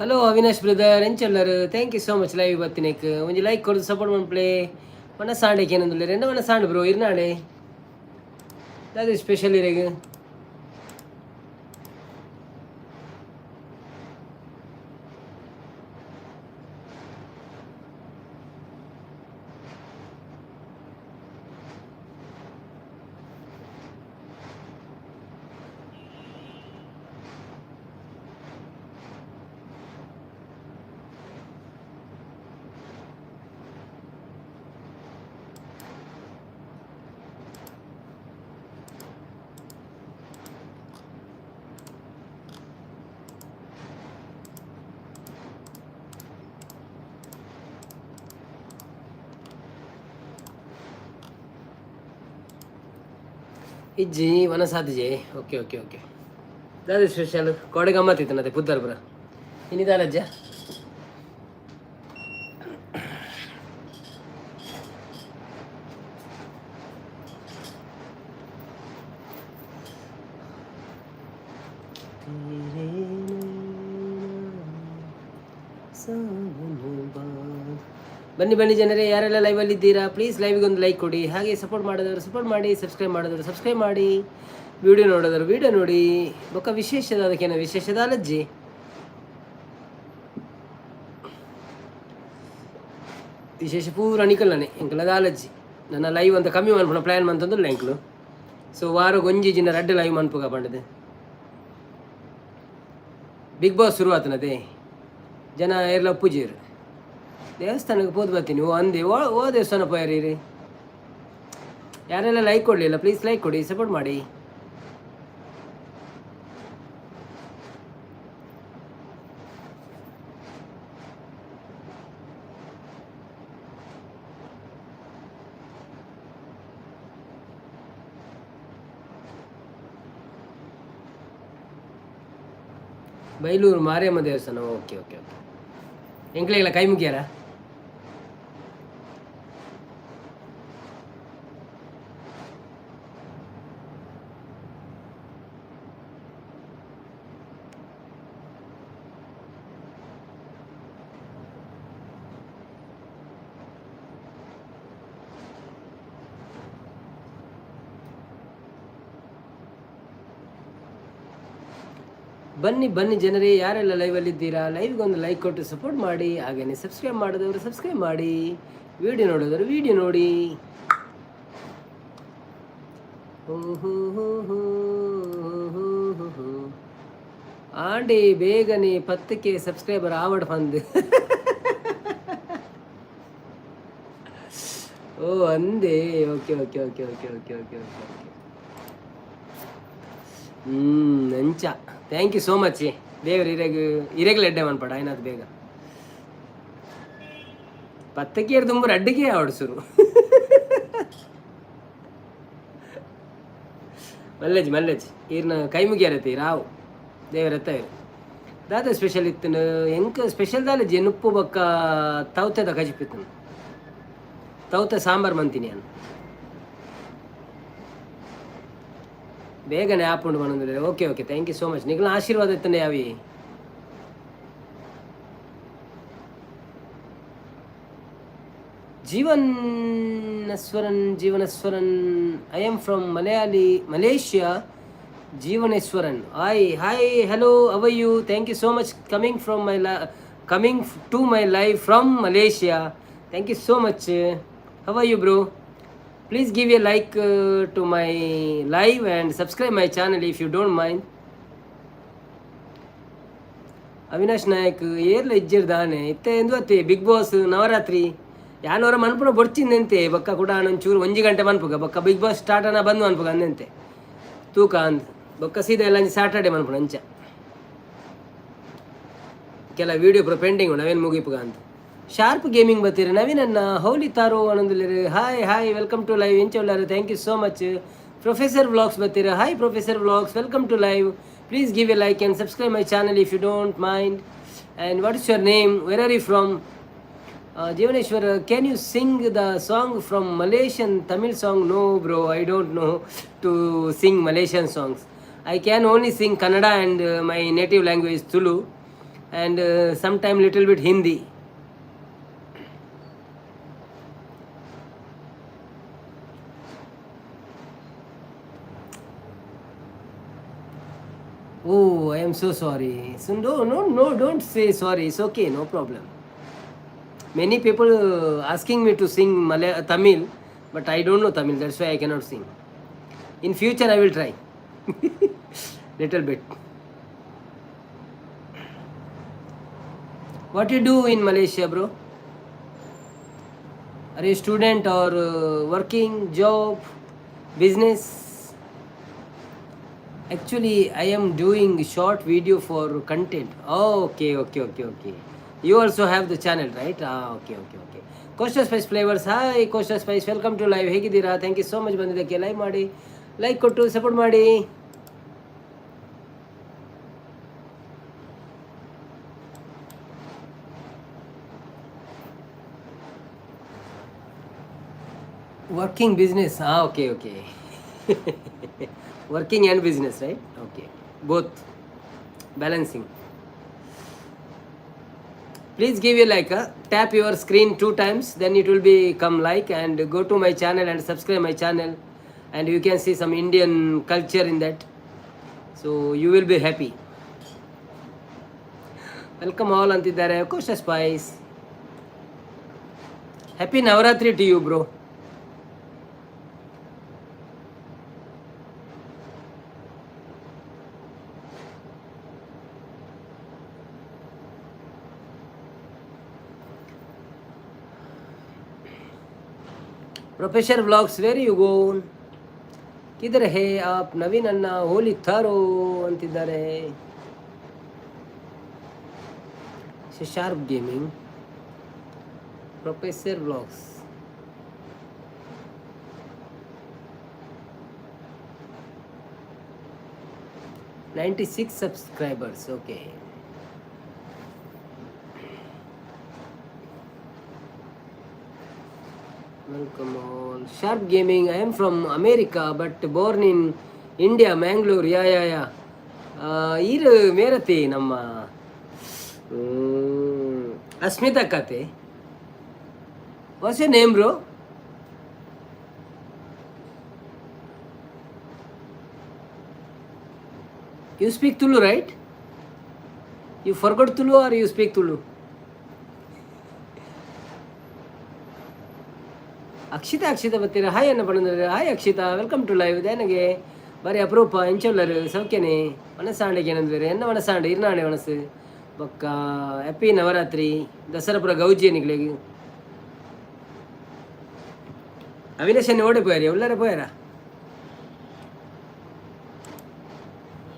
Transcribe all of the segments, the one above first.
Hello Avinash brother, ಎಂಚೊಲ್ಲರು? Thank you so much live ಬತ್ತಿನಕ್. ಒಂಜಿ ಲೈಕ್ ಕೊರ್ದು ಸಪೋರ್ಟ್ ಮನ್ಪುಲೆ. ವನಸಾಂಡೆ ಕೇನೊಂದುಲ್ಲೆರ್. ಎನ್ನ ವನಸಾಂಡ್ ಬ್ರೋ ಇರ್ನಾಡೆ? ದಾದ ಸ್ಪೆಷಲ್ ಇರೆಗ್? ಇಜ್ಜಿ, ವನಸಾತಿಜೆ. Okay okay okay. ದಾದ ಸ್ಪೆಷಲ್? ಕೋಡೆ ಗಮ್ಮತ್ತಿತ್ತು ಅದೇ ಪುದ್ದಾರ್ ಪುರ. ಇನಿ ದಾಲಜ್ಜ? ಬನ್ನಿ ಬನ್ನಿ ಜನರೇ, ಯಾರೆಲ್ಲ ಲೈವಲ್ಲಿ ಇದ್ದೀರಾ, ಪ್ಲೀಸ್ ಲೈವ್ಗೆ ಒಂದು ಲೈಕ್ ಕೊಡಿ. ಹಾಗೆ ಸಪೋರ್ಟ್ ಮಾಡಿದವರು ಸಪೋರ್ಟ್ ಮಾಡಿ, ಸಬ್ಸ್ಕ್ರೈಬ್ ಮಾಡಿದವರು ಸಬ್ಸ್ಕ್ರೈಬ್ ಮಾಡಿ, ವಿಡಿಯೋ ನೋಡೋದರು ವಿಡಿಯೋ ನೋಡಿ. ಬೊಕ್ಕ ವಿಶೇಷದ ಅದಕ್ಕೇನು ವಿಶೇಷದ ಅಲಜ್ಜಿ. ವಿಶೇಷ ಪೂರ ನಿಕಲ್ನೇ ಎಂಕಲ ಅಲಜ್ಜಿ. ನನ್ನ ಲೈವ್ ಅಂತ ಕಮ್ಮಿ ಮನ್ಪುನ ಪ್ಲ್ಯಾನ್ ಮಂತಂದುಲ್ಲ ಎಂಕ್ಲು. ಸೊ ವಾರ ಒಂಜಿ ಜಿನ ರಡ್ಡ್ ಲೈವ್ ಮನ್ಪುಗ ಪಂಡದು. ಬಿಗ್ ಬಾಸ್ ಶುರು ಆತನದೇ, ಜನ ಏರ್ಲ ಪೂಜೆರು. ದೇವಸ್ಥಾನಕ್ಕೆ ಪೋದು ಬರ್ತೀನಿ. ಓ ಅಂದೆ, ಓ ಓ ದೇವಸ್ಥಾನ ಪೋಯರಿ. ಯಾರೆಲ್ಲ ಲೈಕ್ ಕೊಡಲಿಲ್ಲ, ಪ್ಲೀಸ್ ಲೈಕ್ ಕೊಡಿ, ಸಪೋರ್ಟ್ ಮಾಡಿ. ಬೈಲೂರು ಮಾರಿಯಮ್ಮ ದೇವಸ್ಥಾನ. Okay okay okay. ಎಂಕ್ಲೆಗಳ ಕೈ ಮುಗಿಯಾರ? ಬನ್ನಿ ಬನ್ನಿ ಜನರೇ, ಯಾರೆಲ್ಲ ಲೈವಲ್ಲಿದ್ದೀರಾ, ಲೈವ್ಗೆ ಒಂದು ಲೈಕ್ ಕೊಟ್ಟು ಸಪೋರ್ಟ್ ಮಾಡಿ. ಹಾಗೆಯೇ ಸಬ್ಸ್ಕ್ರೈಬ್ ಮಾಡಿದವರು ಸಬ್ಸ್ಕ್ರೈಬ್ ಮಾಡಿ, ವಿಡಿಯೋ ನೋಡಿದವರು ವಿಡಿಯೋ ನೋಡಿ. ಓಹೋ ಹೋ ಹೋ ಹೋ ಹೋ ಹೋ. ಆಂಡಿ ಬೇಗನೆ 10ಕ್ಕೆ ಸಬ್ಸ್ಕ್ರೈಬರ್ ಆವಡ್ ಬಂದು. ಓ ಅಂದೆ. Okay okay okay okay okay okay okay okay. ಅಂಚ thank you so much. ದೇವ್ರ ಇರೆಗ್ ಇರೆಗ್ಲ ಎಡ್ಡೆ ಮನ್ಪಡ ಆಯ್ನಾತ್ ಬೇಗ. 10ಕ್ಕೆ ದುಂಬು ರಡ್ಡಿಗೆ ಆವಡ್ ಸುರು. ಮಲ್ಲೆಜ್ ಮಲ್ಲೆಜ್ ಈರ್ನ ಕೈ ಮುಗಿಯಾರತಿ ರಾವು ದೇವರತ್ತ. ದಾದ ಸ್ಪೆಷಲ್ ಇತ್ತನು? ಎಂಕ್ ಸ್ಪೆಷಲ್ ದಾಲ ಜೆನುಪ್ಪು ಬೊಕ್ಕ ತೌತೆದ ಕಜಿಪಿತ್ತನು. ತೌತೆ ಸಾಂಬಾರ್ ಮಂತೀನಿ ನಾನು. ಬೇಗನೆ ಆಪುಂಡು ಪನೊಂದುಲ್ಲೆರ್. Okay okay, thank you so much. ನಿಗ್ಲ ಆಶೀರ್ವಾದ ಇತ್ತಂಡೆ ಯಾವಿ. ಜೀವನಸ್ವರನ್, ಜೀವನಸ್ವರನ್. I am from Malayali, Malaysia. Jeevaneswaran, hi hi, hello, how are you? Thank you so much coming to my live from Malaysia. Thank you so much. How are you, bro? Please give a like to my live and subscribe my channel if you don't mind. Avinash Nayak ಏರ್ಲ ಇಜ್ಜಿರ್ ದಾನೆ ಇತ್ತೆ ಎಂದು ಅತ್ತೆ? Big boss, Navratri ಯಾನವರ ಮನ್ಪುನ ಬೊಡ್ಚಿಂದಂತೆ. ಬೊಕ್ಕ ಕೂಡ ಒಂಚೂರು 1 ಗಂಟೆ ಮನ್ಪುಗ. ಬೊಕ್ಕ ಬಿಗ್ ಬಾಸ್ ಸ್ಟಾರ್ಟ್ ಅನ್ನ ಬಂದು ಮನ್ಪುಗ ಅಂದಂತೆ. ತೂಕ ಅಂದ್ ಬೊಕ್ಕ ಸೀದಾ ಎಲ್ಲ ಸ್ಯಾಟರ್ಡೆ ಮನ್ಪುನ. ಅಂಚ ಕೆಲ ವೀಡಿಯೋ ಪೂರ ಪೆಂಡಿಂಗ್ ಉಂಡು, ಅವೇನು ಮುಗಿಪುಗ ಅಂತ. Sharp gaming ಬತ್ತೀರಿ. ನವೀನ್ ಅನ್ನ ಹೌಲಿ ತಾರೋ ಅನ್ನೊಂದುಲ್ಲೆರ್. Hi hi, welcome to live. ಎಂಚ ಉಲ್ಲಾರು? Thank you so much. Professor vlogs ಬತ್ತೀರ. Hi Professor Vlogs, welcome to live. Please give a like and subscribe my channel if you don't mind. And what is your name? Where are you from? Jeevaneshwar, can you sing the song from Malaysian Tamil song? No bro, I don't know to sing Malaysian songs. I can only sing Kannada and my native language Tulu. And sometime little bit Hindi. Oh, I am so sorry. So no, no, no, don't say sorry. It's okay, no problem. Many people asking me to sing Malay, Tamil, but I don't know Tamil. That's why I cannot sing. In future, I will try. Little bit. What you do in Malaysia, bro? Are you student or working, job, business? Actually, I am doing short video for content. Oh, okay, okay, okay, okay. You also have the channel, right? Ah, okay, okay, okay. Costa Spice Flavors, hi Costa Spice, welcome to live. ಹೇಗಿದ್ದೀರಾ? Thank you so much ಬಂದಿದ್ದಕ್ಕೆ. Live ಮಾಡಿ, like ಕೊಟ್ಟು support ಮಾಡಿ. Working, business? ಹಾಂ, okay, okay. Working and business, right? Okay, both balancing. Please give a like. Tap your screen 2 times, then it will be come like, and go to my channel and subscribe my channel, and you can see some Indian culture in that, so you will be happy. Welcome all ಅಂತಿದ್ದಾರೆ ಕೋಶ spice. Happy Navaratri to you, bro. Professor Vlogs, where you go? किधर है आप? ನವೀನ್ ಅಣ್ಣ ಹೋಲಿ ಥಾರೋ ಅಂತಿದ್ದಾರೆ. Sharp Gaming, Professor Vlogs, 96 subscribers. Okay. Welcome all. Sharp Gaming, I am from America but born in India, Mangalore. Yeah, yeah, yeah. ಈರು ಮೇರತಿ ನಮ್ಮ ಅಸ್ಮಿತಾ ಕತೆ. What's your name, bro? You speak Tulu, right? You forgot Tulu or you speak Tulu? Akshita, Akshita ಬತ್ತೀರ. Hi ಅನ್ನ ಪಣಂದ್ರೆ. Hi Akshita, welcome to live. ದೇನಗೆ ಬಾರಿ ಅಪರೂಪ. ಎಂಚೊಲ್ಲರು? ಸೌಖ್ಯನೆ? ಮನಸ್ಸಾಂಡೆಗೆ ಏನಂದ್ರೆ ಎನ್ನ ಮನಸ್ಸಾಂಡೆ ಇರ್ನಾಂಡೆ ಮನಸ್ಸು ಬೊಕ್ಕ. Happy Navratri. ದಸರಾಪುರ ಗೌಜಿ ನಿಕ್ಲೆಗ್. ಅವಿನಾಶ್ ಓಡೆ ಪೋಯಾರಿ? ಉಳ್ಳಾರ ಪೋಯಾರ?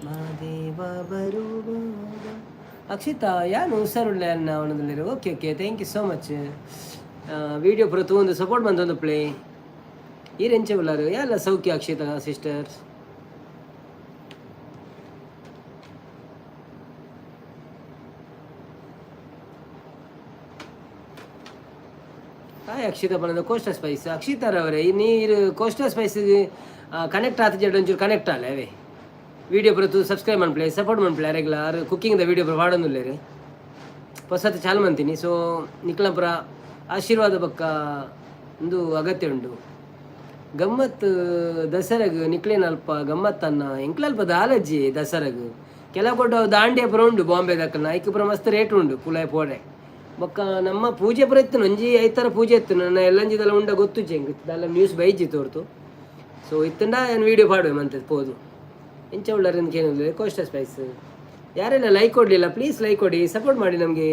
ಮಾದೇವ ಬರುವಾಗ. ಅಕ್ಷಿತಾ, ಯಾನು ಹುಷಾರುಳ್ಳೆ ಅನ್ನ ಅವನದಲ್ಲಿರು. Okay, okay, thank you so much. Video ಪೂರ ತೂವೊಂದು ಸಪೋರ್ಟ್ ಮಂತೊಂದು ಪ್ಲೇ. ಈರ್ ಎಂಚ ಉಲ್ಲಾರು? ಯಾಲ ಸೌಖ್ಯ ಅಕ್ಷಿತಾ ಸಿಸ್ಟರ್. ಹಾಯ್ ಅಕ್ಷಿತಾ ಪನಂದ ಕೋಸ್ಟಾ ಸ್ಪೈಸ್. ಅಕ್ಷಿತಾರವರೇ, ನೀರು ಕೋಸ್ಟಾ ಸ್ಪೈಸ್ ಕನೆಕ್ಟ್ ಆತ ಒಂಚೂರು ಕನೆಕ್ಟ್ ಆಲೆ ಅವೇ. ವಿಡಿಯೋ ಪೂರ ಸಬ್ಸ್ಕ್ರೈಬ್ ಮನ್ಪುಲೆ, ಸಪೋರ್ಟ್ ಮನ್ಪುಲೆ. ಅರೆಗ್ಲ ಆರು ಕುಕ್ಕಿಂಗ್ the video ಪೂರ ಪಾಡೊಂದುಲ್ಲೆರ್. ಪೊಸತ್ ಚಾಲು ಮಂತೀನಿ. ಸೊ ನಿಕ್ಲ ಪೂರ ಆಶೀರ್ವಾದ ಬೊಕ್ಕ ಉಂದು ಅಗತ್ಯ ಉಂಡು. ಗಮ್ಮತ್ ದಸರಾಗ್ ನಿಕ್ಲೇನ ಅಲ್ಪ ಗಮ್ಮತ್ತನ್ನ ಎಂಕ್ಲ ಅಲ್ಪ ದಾಲಜ್ಜಿ. ದಸರಾಗ್ ಕೆಲವು ಕೊಟ್ಟು ದಾಂಡಿಯ ಪೂರ ಉಂಡು. ಬಾಂಬೆ ದಕ್ಕಲ್ನ ಐಕ್ ಪೂರ ಮಸ್ತ್ ರೇಟ್ ಉಂಡು ಪುಲಾಯ್ ಪೋಡೆ. ಬೊಕ್ಕ ನಮ್ಮ ಪೂಜೆ ಪೂರ ಇತ್ತು. ಒಂಜಿ ಐತರ ಪೂಜೆ ಇತ್ತು. ನನ್ನ ಎಲ್ಲಂಜಿದೆಲ್ಲ ಉಂಡ ಗೊತ್ತುಜ್ಜಿ ಎಂಕ್. ದಾಲ ನ್ಯೂಸ್ ಬೈಜಿ ತೋರ್ತು. ಸೊ ಇತ್ತಂಡ ಏನು ವೀಡಿಯೋ ಪಾಡುವೆ ಮಂತೆ ಪೋದು. ಎಂಚ ಉಳ್ಳಾರ ಕೇಳಿದ್ರೆ ಕೋಸ್ಟಾ ಸ್ಪೈಸ್. ಯಾರೆಲ್ಲ ಲೈಕ್ ಕೊಡಲಿಲ್ಲ, ಪ್ಲೀಸ್ ಲೈಕ್ ಕೊಡಿ, ಸಪೋರ್ಟ್ ಮಾಡಿ ನಮಗೆ.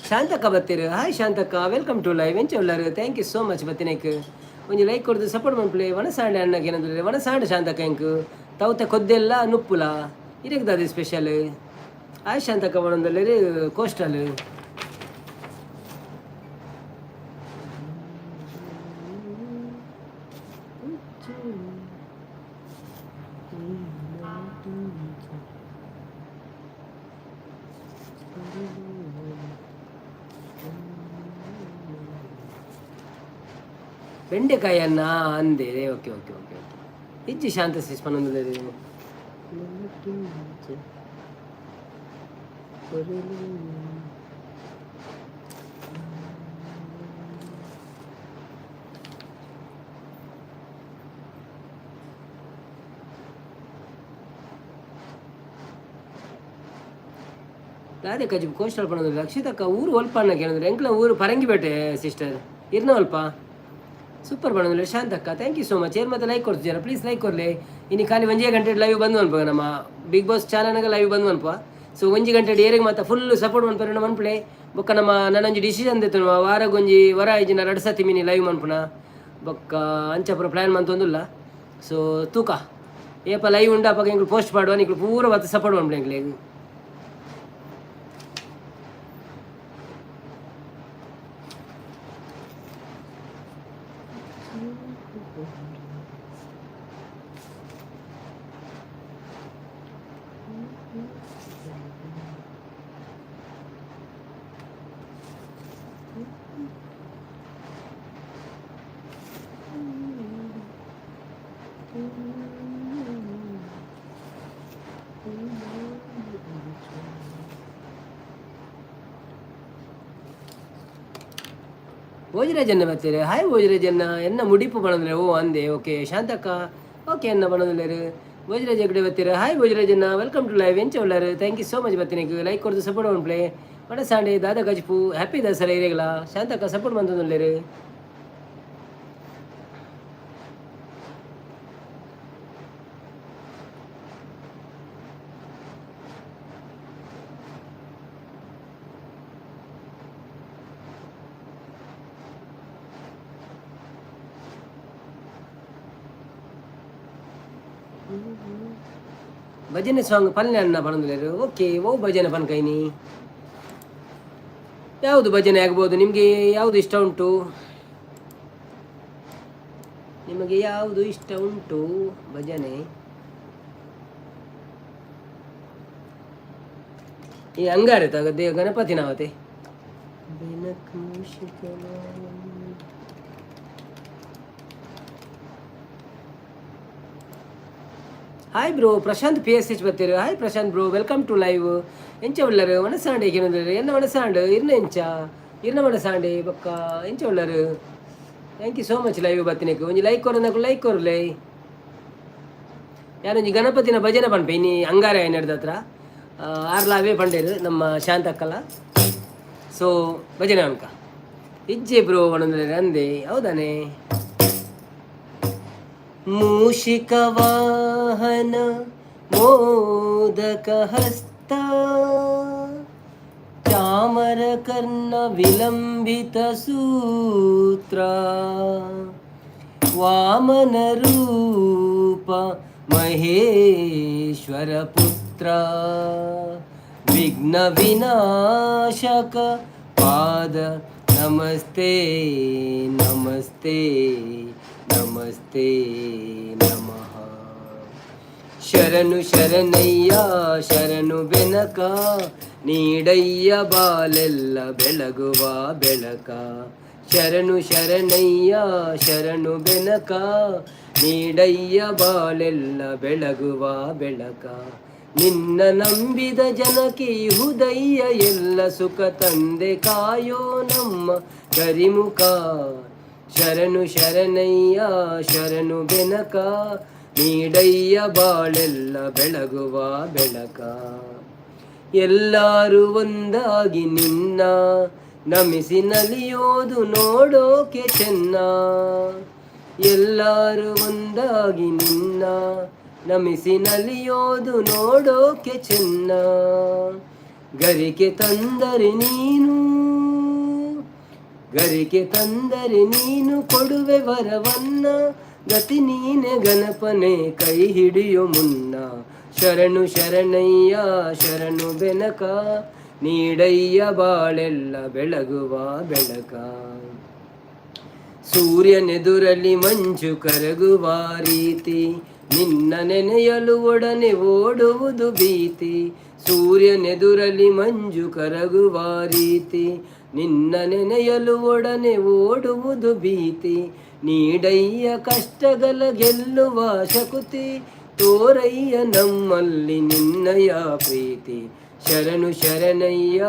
ಶಾಂತಕ್ಕ ಬತ್ತೀರು. Hi Shantakka, welcome to live. ಎಂಚ ಉಳ್ಳಾರು? Thank you so much ಬತ್ತಿನೇಕ್. ಒಂಜಿ ಲೈಕ್ ಕೊಡ್ದು ಸಪೋರ್ಟ್ ಮನ್ಪುಲೆ. ವನಸಾಂಡೆ ಅಣ್ಣಗೆ ಏನಂದ್ರೆ ವನಸಾಂಡೆ ಶಾಂತಕ್ಕ. ಎಂಕ್ ತೌತೆ ಕೊದ್ದೆಲ್ಲ ನುಪ್ಪುಲ ಇರೆಗ್ದಾದೆ ಸ್ಪೆಷಲ್. ಹಾಯ್ ಶಾಂತಕ್ಕ. ಬಣಂದಲ್ಲೇರು ಕೋಸ್ಟಲ್. ಬೆಂಡೆಕಾಯಿ ಅನ್ನ ಅಂದೆ. Okay okay okay okay. ಇಜ್ಜಿ ಶಾಂತ ಸಿಸ್ ಪನೊಂದು. ದಾದೆ ಕಜಿಪು ಕೋಸ್ಟಲ್ ಪನೊಂದು ರಕ್ಷಿತಕ್ಕ. ಊರು ಒಲ್ಪ ಅಣ್ಣ ಕೇಳಿದ್ರೆ, ಎಂಕ್ಲ ಊರು ಪರಂಗಿಪೇಟೆ ಸಿಸ್ಟರ್. ಇರ್ನ ಒಲ್ಪ? ಸೂಪರ್ ಪನೊಂದು Shantakka, thank you so much. ಏರ್ ಮತ್ತೆ ಲೈಕ್ ಕೊಡ್ತಿದ್ದೀರಾ? ಪ್ಲೀಸ್ ಲೈಕ್ ಕೊರ್ಲೆ. ಇನ್ನು ಖಾಲಿ ಒಂಜೇ ಗಂಟೆ ಲೈವ್ ಬಂದು ಅನ್ಪ. ನಮ್ಮ ಬಿಗ್ ಬಾಸ್ ಚಾನಲ್ಗೆ ಲೈವ್ ಬಂದು ಅನ್ಪ. ಸೊ ಒಂಜಿ ಗಂಟೆ ಏರಿಗೆ ಮತ್ತೆ ಫುಲ್ ಸಪೋರ್ಟ್ ಮನ್ಪರೆ ಮನ್ಪುಲೆ. ಬೊಕ್ಕ ನಮ್ಮ ನನ್ನೊಂಜಿ ಡಿಸಿಷನ್ ದೆತ್ತುನು, ವಾರಗೊಂಜಿ ವರ ಐಜಿನ ರಡ್ ಸತಿ ಮಿನಿ ಲೈವ್ ಮನ್ಪುನ. ಬೊಕ್ಕ ಅಂಚ ಪೂರ ಪ್ಲ್ಯಾನ್ ಮಂತೊಂದುಲ್ಲ. ಸೊ ತೂಕ, ಏಪ ಲೈವ್ ಉಂಡ ಅಪಗ ಎಂಕ್ಲು ಪೋಸ್ಟ್ ಪಾಡುವ. ನಿಕ್ಲು ಪೂರ ಬತ್ತು ಸಪೋರ್ಟ್ ಮನ್ಪುಲೆ ಎಂಕ್ಲೆಗ್. ಭೋಜರಾಜನ್ನ ಬರ್ತೀರಿ. ಹಾಯ್ ಭೋಜರಾಜನ್ನ. ಎನ್ನ ಮುಡಿಪು ಪಣಂದ್ರೆ ಓ ಅಂದೆ. ಓಕೆ ಶಾಂತಕ್ಕ, ಓಕೆ ಎನ್ನ ಪಣಂದ್ಲೇರು. ಭೋಜರಾಜ್ ಎಗಡೆ ಬರ್ತೀರ. ಹಾಯ್ ಭೋಜರಾಜನ್ನ, welcome to live. ಎಂಚ ಉಳ್ಳಾರು? Thank you so much. ಬರ್ತೀನಿ, ಲೈಕ್ ಕೊಡ್ದು ಸಪೋರ್ಟ್ ಮನ್ಪ್ಲೆ. ವಡ ಸಾಂಡೆ ದಾದಾ ಗಜ್ಪು? ಹ್ಯಾಪಿ ದಸರಾ ಇರೇಗಲ. ಶಾಂತಕ್ಕ ಸಪೋರ್ಟ್ ಮಂತೊಂದುಲ್ಲೇರು. ಭಜನೆ ಸಾಂಗ್ ಪಲ್ಯ ಅನ್ನ ಪಣಂದ್ಲೇರು. ಓಕೆ, ಓ ಭಜನೆ ಪನ್ಕೈನಿ. ಯಾವುದು ಭಜನೆ ಆಗ್ಬೋದು? ನಿಮಗೆ ಯಾವುದು ಇಷ್ಟ ಉಂಟು? ನಿಮಗೆ ಯಾವುದು ಇಷ್ಟ ಉಂಟು ಭಜನೆ? ಈ ಅಂಗಾರೆ ತಗದೆ ಗಣಪತಿ ನಾವತೆ. Hi bro, Prashant P S H ಬರ್ತೀರಿ. Hi Prashant bro, welcome to live. ಎಂಚ ಉಳ್ಳರು? ವನಸಾಂಡೆ ಏನಂದ್ರೆ ಎನ್ನ ವನಸಾಂಡ್ ಇರ್ನ ಎಂಚ ಇರ್ನ ವನಸಾಂಡೆ ಬೊಕ್ಕ ಎಂಚ ಉಳ್ಳರು? Thank you so much live ಬತ್ತಿನಕ್ಕೆ. ಒಂಜಿ ಲೈಕ್ ಕೊರನకు ಲೈಕ್ ಕೊರ್ಲೆ. ಯಾರೊಂಜಿ ಗಣಪತಿನ ಭಜನೆ ಪನ್ಪೆ. ಇನಿ ಅಂಗಾರೆ ನಡೆದ ಹತ್ರ ಆರ್ಲಾವೇ ಪಂಡೇರು ನಮ್ಮ ಶಾಂತಕ್ಕಲ್ಲ. ಸೊ ಭಜನೆ ಅನ್ಕ. ಇಜ್ಜೆ ಬ್ರೋ ಒಣಂದ್ರೆ ಅಂದೆ, ಹೌದಾನೆ? ಮೂಷಿಕವಾಹನ ಮೋದಕಹಸ್ತ, ಚಾಮರಕರ್ಣ ವಿಲಂಬಿತ ಸೂತ್ರ, ವಾಮನ ರೂಪ ಮಹೇಶ್ವರ ಪುತ್ರ, ವಿಘ್ನ ವಿನಾಶಕ ಪಾದ ನಮಸ್ತೆ, ನಮಸ್ತೆ, ನಮಸ್ತೆ ನಮಃ. ಶರಣು ಶರಣಯ್ಯ ಶರಣು ಬೆನಕ, ನೀಡಯ್ಯ ಬಾಲೆಲ್ಲ ಬೆಳಗುವ ಬೆಳಕ. ಶರಣು ಶರಣಯ್ಯ ಶರಣು ಬೆನಕ, ನೀಡಯ್ಯ ಬಾಲೆಲ್ಲ ಬೆಳಗುವ ಬೆಳಕ. ನಿನ್ನ ನಂಬಿದ ಜನಕ್ಕೆ ಇಹುದಯ್ಯ ಎಲ್ಲ ಸುಖ, ತಂದೆ ಕಾಯೋ ನಮ್ಮ ಕರಿಮುಖ. ಶರಣು ಶರಣಯ್ಯ ಶರಣು ಬೆನಕ, ನೀಡಯ್ಯ ಬಾಳೆಲ್ಲ ಬೆಳಗುವ ಬೆಳಕ. ಎಲ್ಲಾರು ಒಂದಾಗಿ ನಿನ್ನ ನಮಿಸಿ ನಲಿಯೋದು ನೋಡೋಕೆ ಚೆನ್ನ. ಎಲ್ಲಾರು ಒಂದಾಗಿ ನಿನ್ನ ನಮಿಸಿ ನಲಿಯೋದು ನೋಡೋಕೆ ಚೆನ್ನ. ಗರಿಕೆ ತಂದರೆ ನೀನು, ಗರಿಕೆ ತಂದರೆ ನೀನು ಕೊಡುವೆ ವರವನ್ನ. ಗತಿ ನೀನೆ ಗಣಪನೆ ಕೈ ಹಿಡಿಯೋ ಮುನ್ನ. ಶರಣು ಶರಣಯ್ಯ ಶರಣು ಬೆನಕ, ನೀಡಯ್ಯ ಬಾಳೆಲ್ಲ ಬೆಳಗುವ ಬೆಳಕ. ಸೂರ್ಯನೆದುರಲಿ ಮಂಜು ಕರಗುವ ರೀತಿ, ನಿನ್ನ ನೆನೆಯಲು ಒಡನೆ ಓಡುವುದು ಭೀತಿ. ಸೂರ್ಯನೆದುರಲಿ ಮಂಜು ಕರಗುವ ರೀತಿ, ನಿನ್ನ ನೆನೆಯಲು ಒಡನೆ ಓಡುವುದು ಭೀತಿ. ನೀಡಯ್ಯ ಕಷ್ಟಗಳ ಗೆಲ್ಲುವ ಶಕುತಿ, ತೋರಯ್ಯ ನಮ್ಮಲ್ಲಿ ನಿನ್ನಯ ಪ್ರೀತಿ. ಶರಣು ಶರಣಯ್ಯ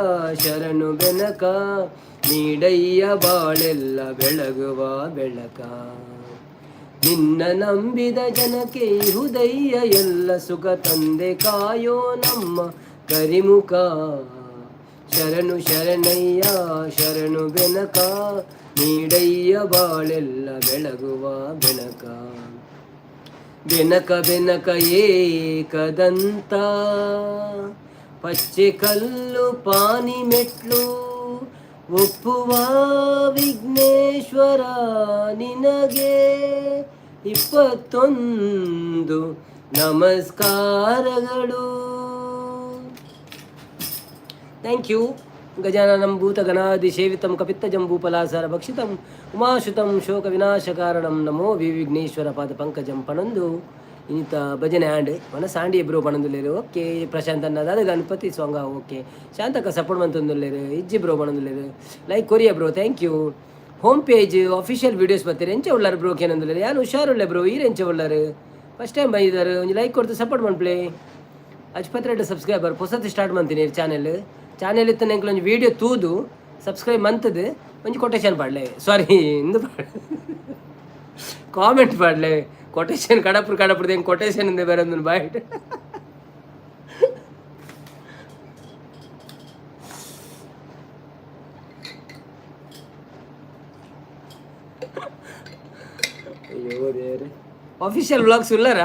ಶರಣು ಬೆನಕ, ನೀಡಯ್ಯ ಬಾಳೆಲ್ಲ ಬೆಳಗುವ ಬೆಳಕ. ನಿನ್ನ ನಂಬಿದ ಜನಕ್ಕೆ ಹೃದಯ ಎಲ್ಲ ಸುಖ ತಂದೆ, ಕಾಯೋ ನಮ್ಮ ಕರಿಮುಖ. ಶರಣು ಶರಣಯ್ಯ ಶರಣು ಬೆನಕ, ನೀಡಯ್ಯ ಬಾಳೆಲ್ಲ ಬೆಳಗುವ ಬೆಳಕ. ಬೆನಕ ಬೆನಕ ಏಕದಂತ, ಪಚ್ಚೆ ಕಲ್ಲು ಪಾನಿ ಮೆಟ್ಲು, ಒಪ್ಪುವ ವಿಘ್ನೇಶ್ವರ ನಿನಗೆ 21 ನಮಸ್ಕಾರಗಳು. Thank you. ಗಜಾನನಂ ಭೂತಗಣಾದಿ ಸೇವಿತಂ ಕಪಿತ್ತ ಜಂಬೂಫಲಾಸಾರ ಭಕ್ಷಿತಂ ಉಮಾಸುತಂ ಶೋಕ ವಿನಾಶಕಾರಣಂ ನಮೋ ವಿ ವಿಘ್ನೇಶ್ವರ ಪಾದ ಪಂಕಜಂ ಪಣೊಂದು ಇನಿತ ಭಜನೆ ಆಂಡ್ ಮನ ಸಾಂಡಿ ಬ್ರೋ ಪಣೊಂದುಲ್ಲೆರ್. ಓಕೆ ಪ್ರಶಾಂತ್ ಅನ್ನ ದಾದ Ganapati song. Okay Shantakka support ಮಂತೊಂದುಲ್ಲೆರ್. ಇಜ್ಜಿ ಬ್ರೋ ಪಣೊಂದುಲ್ಲೆರ್. ಲೈಕ್ ಕೊರಿಯ bro, thank you. Home page official videos ಬತ್ತೆರ್. ಎಂಚ ಉಳ್ಳಾರ್ ಬ್ರೋ ಕೇನೊಂದುಲ್ಲೆರ್. ಯಾನ್ ಹುಷಾರುಲ್ಲೆ ಬ್ರೋ, ಈರ್ ಎಂಚ ಉಳ್ಳಾರ್? ಫಸ್ಟ್ ಟೈಮ್ ಬೈದಾರ್, ಒಂಜಿ ಲೈಕ್ ಕೊರ್ದು ಸಪೋರ್ಟ್ ಮನ್ಪುಲೆ. ಅಜ್ಪತ್ರೆಡ್ ಸಬ್ಸ್ಕ್ರೈಬರ್ ಪೊಸತ್ ಸ್ಟಾರ್ಟ್ ಮಂತೀನಿ ಚಾನೆಲ್. ಚಾನೆಲ್ ಇತ್ತು ಎಂಕ್ಲ ಒಂಜಿ ವೀಡಿಯೋ ತೂದು ಸಬ್ಸ್ಕ್ರೈಬ್ ಮಂತದು ಒಂಜಿ ಕೊಟೇಶನ್ ಪಾಡ್ಲೆ, ಸಾರಿ ಇಂದು ಕಾಮೆಂಟ್ ಪಾಡ್ಲೆ. ಕೊಟೇಶನ್ ಕಡಪುರ್ ಕಡಪುರ್ದು ಹೆಂಗೆ ಕೊಟೇಶನ್ ಇಂದ ಬೇರೆ ಒಂದು ಬಾಯ್ಟ್. ಅಯ್ಯೋ ದೇವ್ರೆ. ಆಫಿಷಿಯಲ್ ವ್ಲಾಗ್ಸ್ ಉಳ್ಳಾರ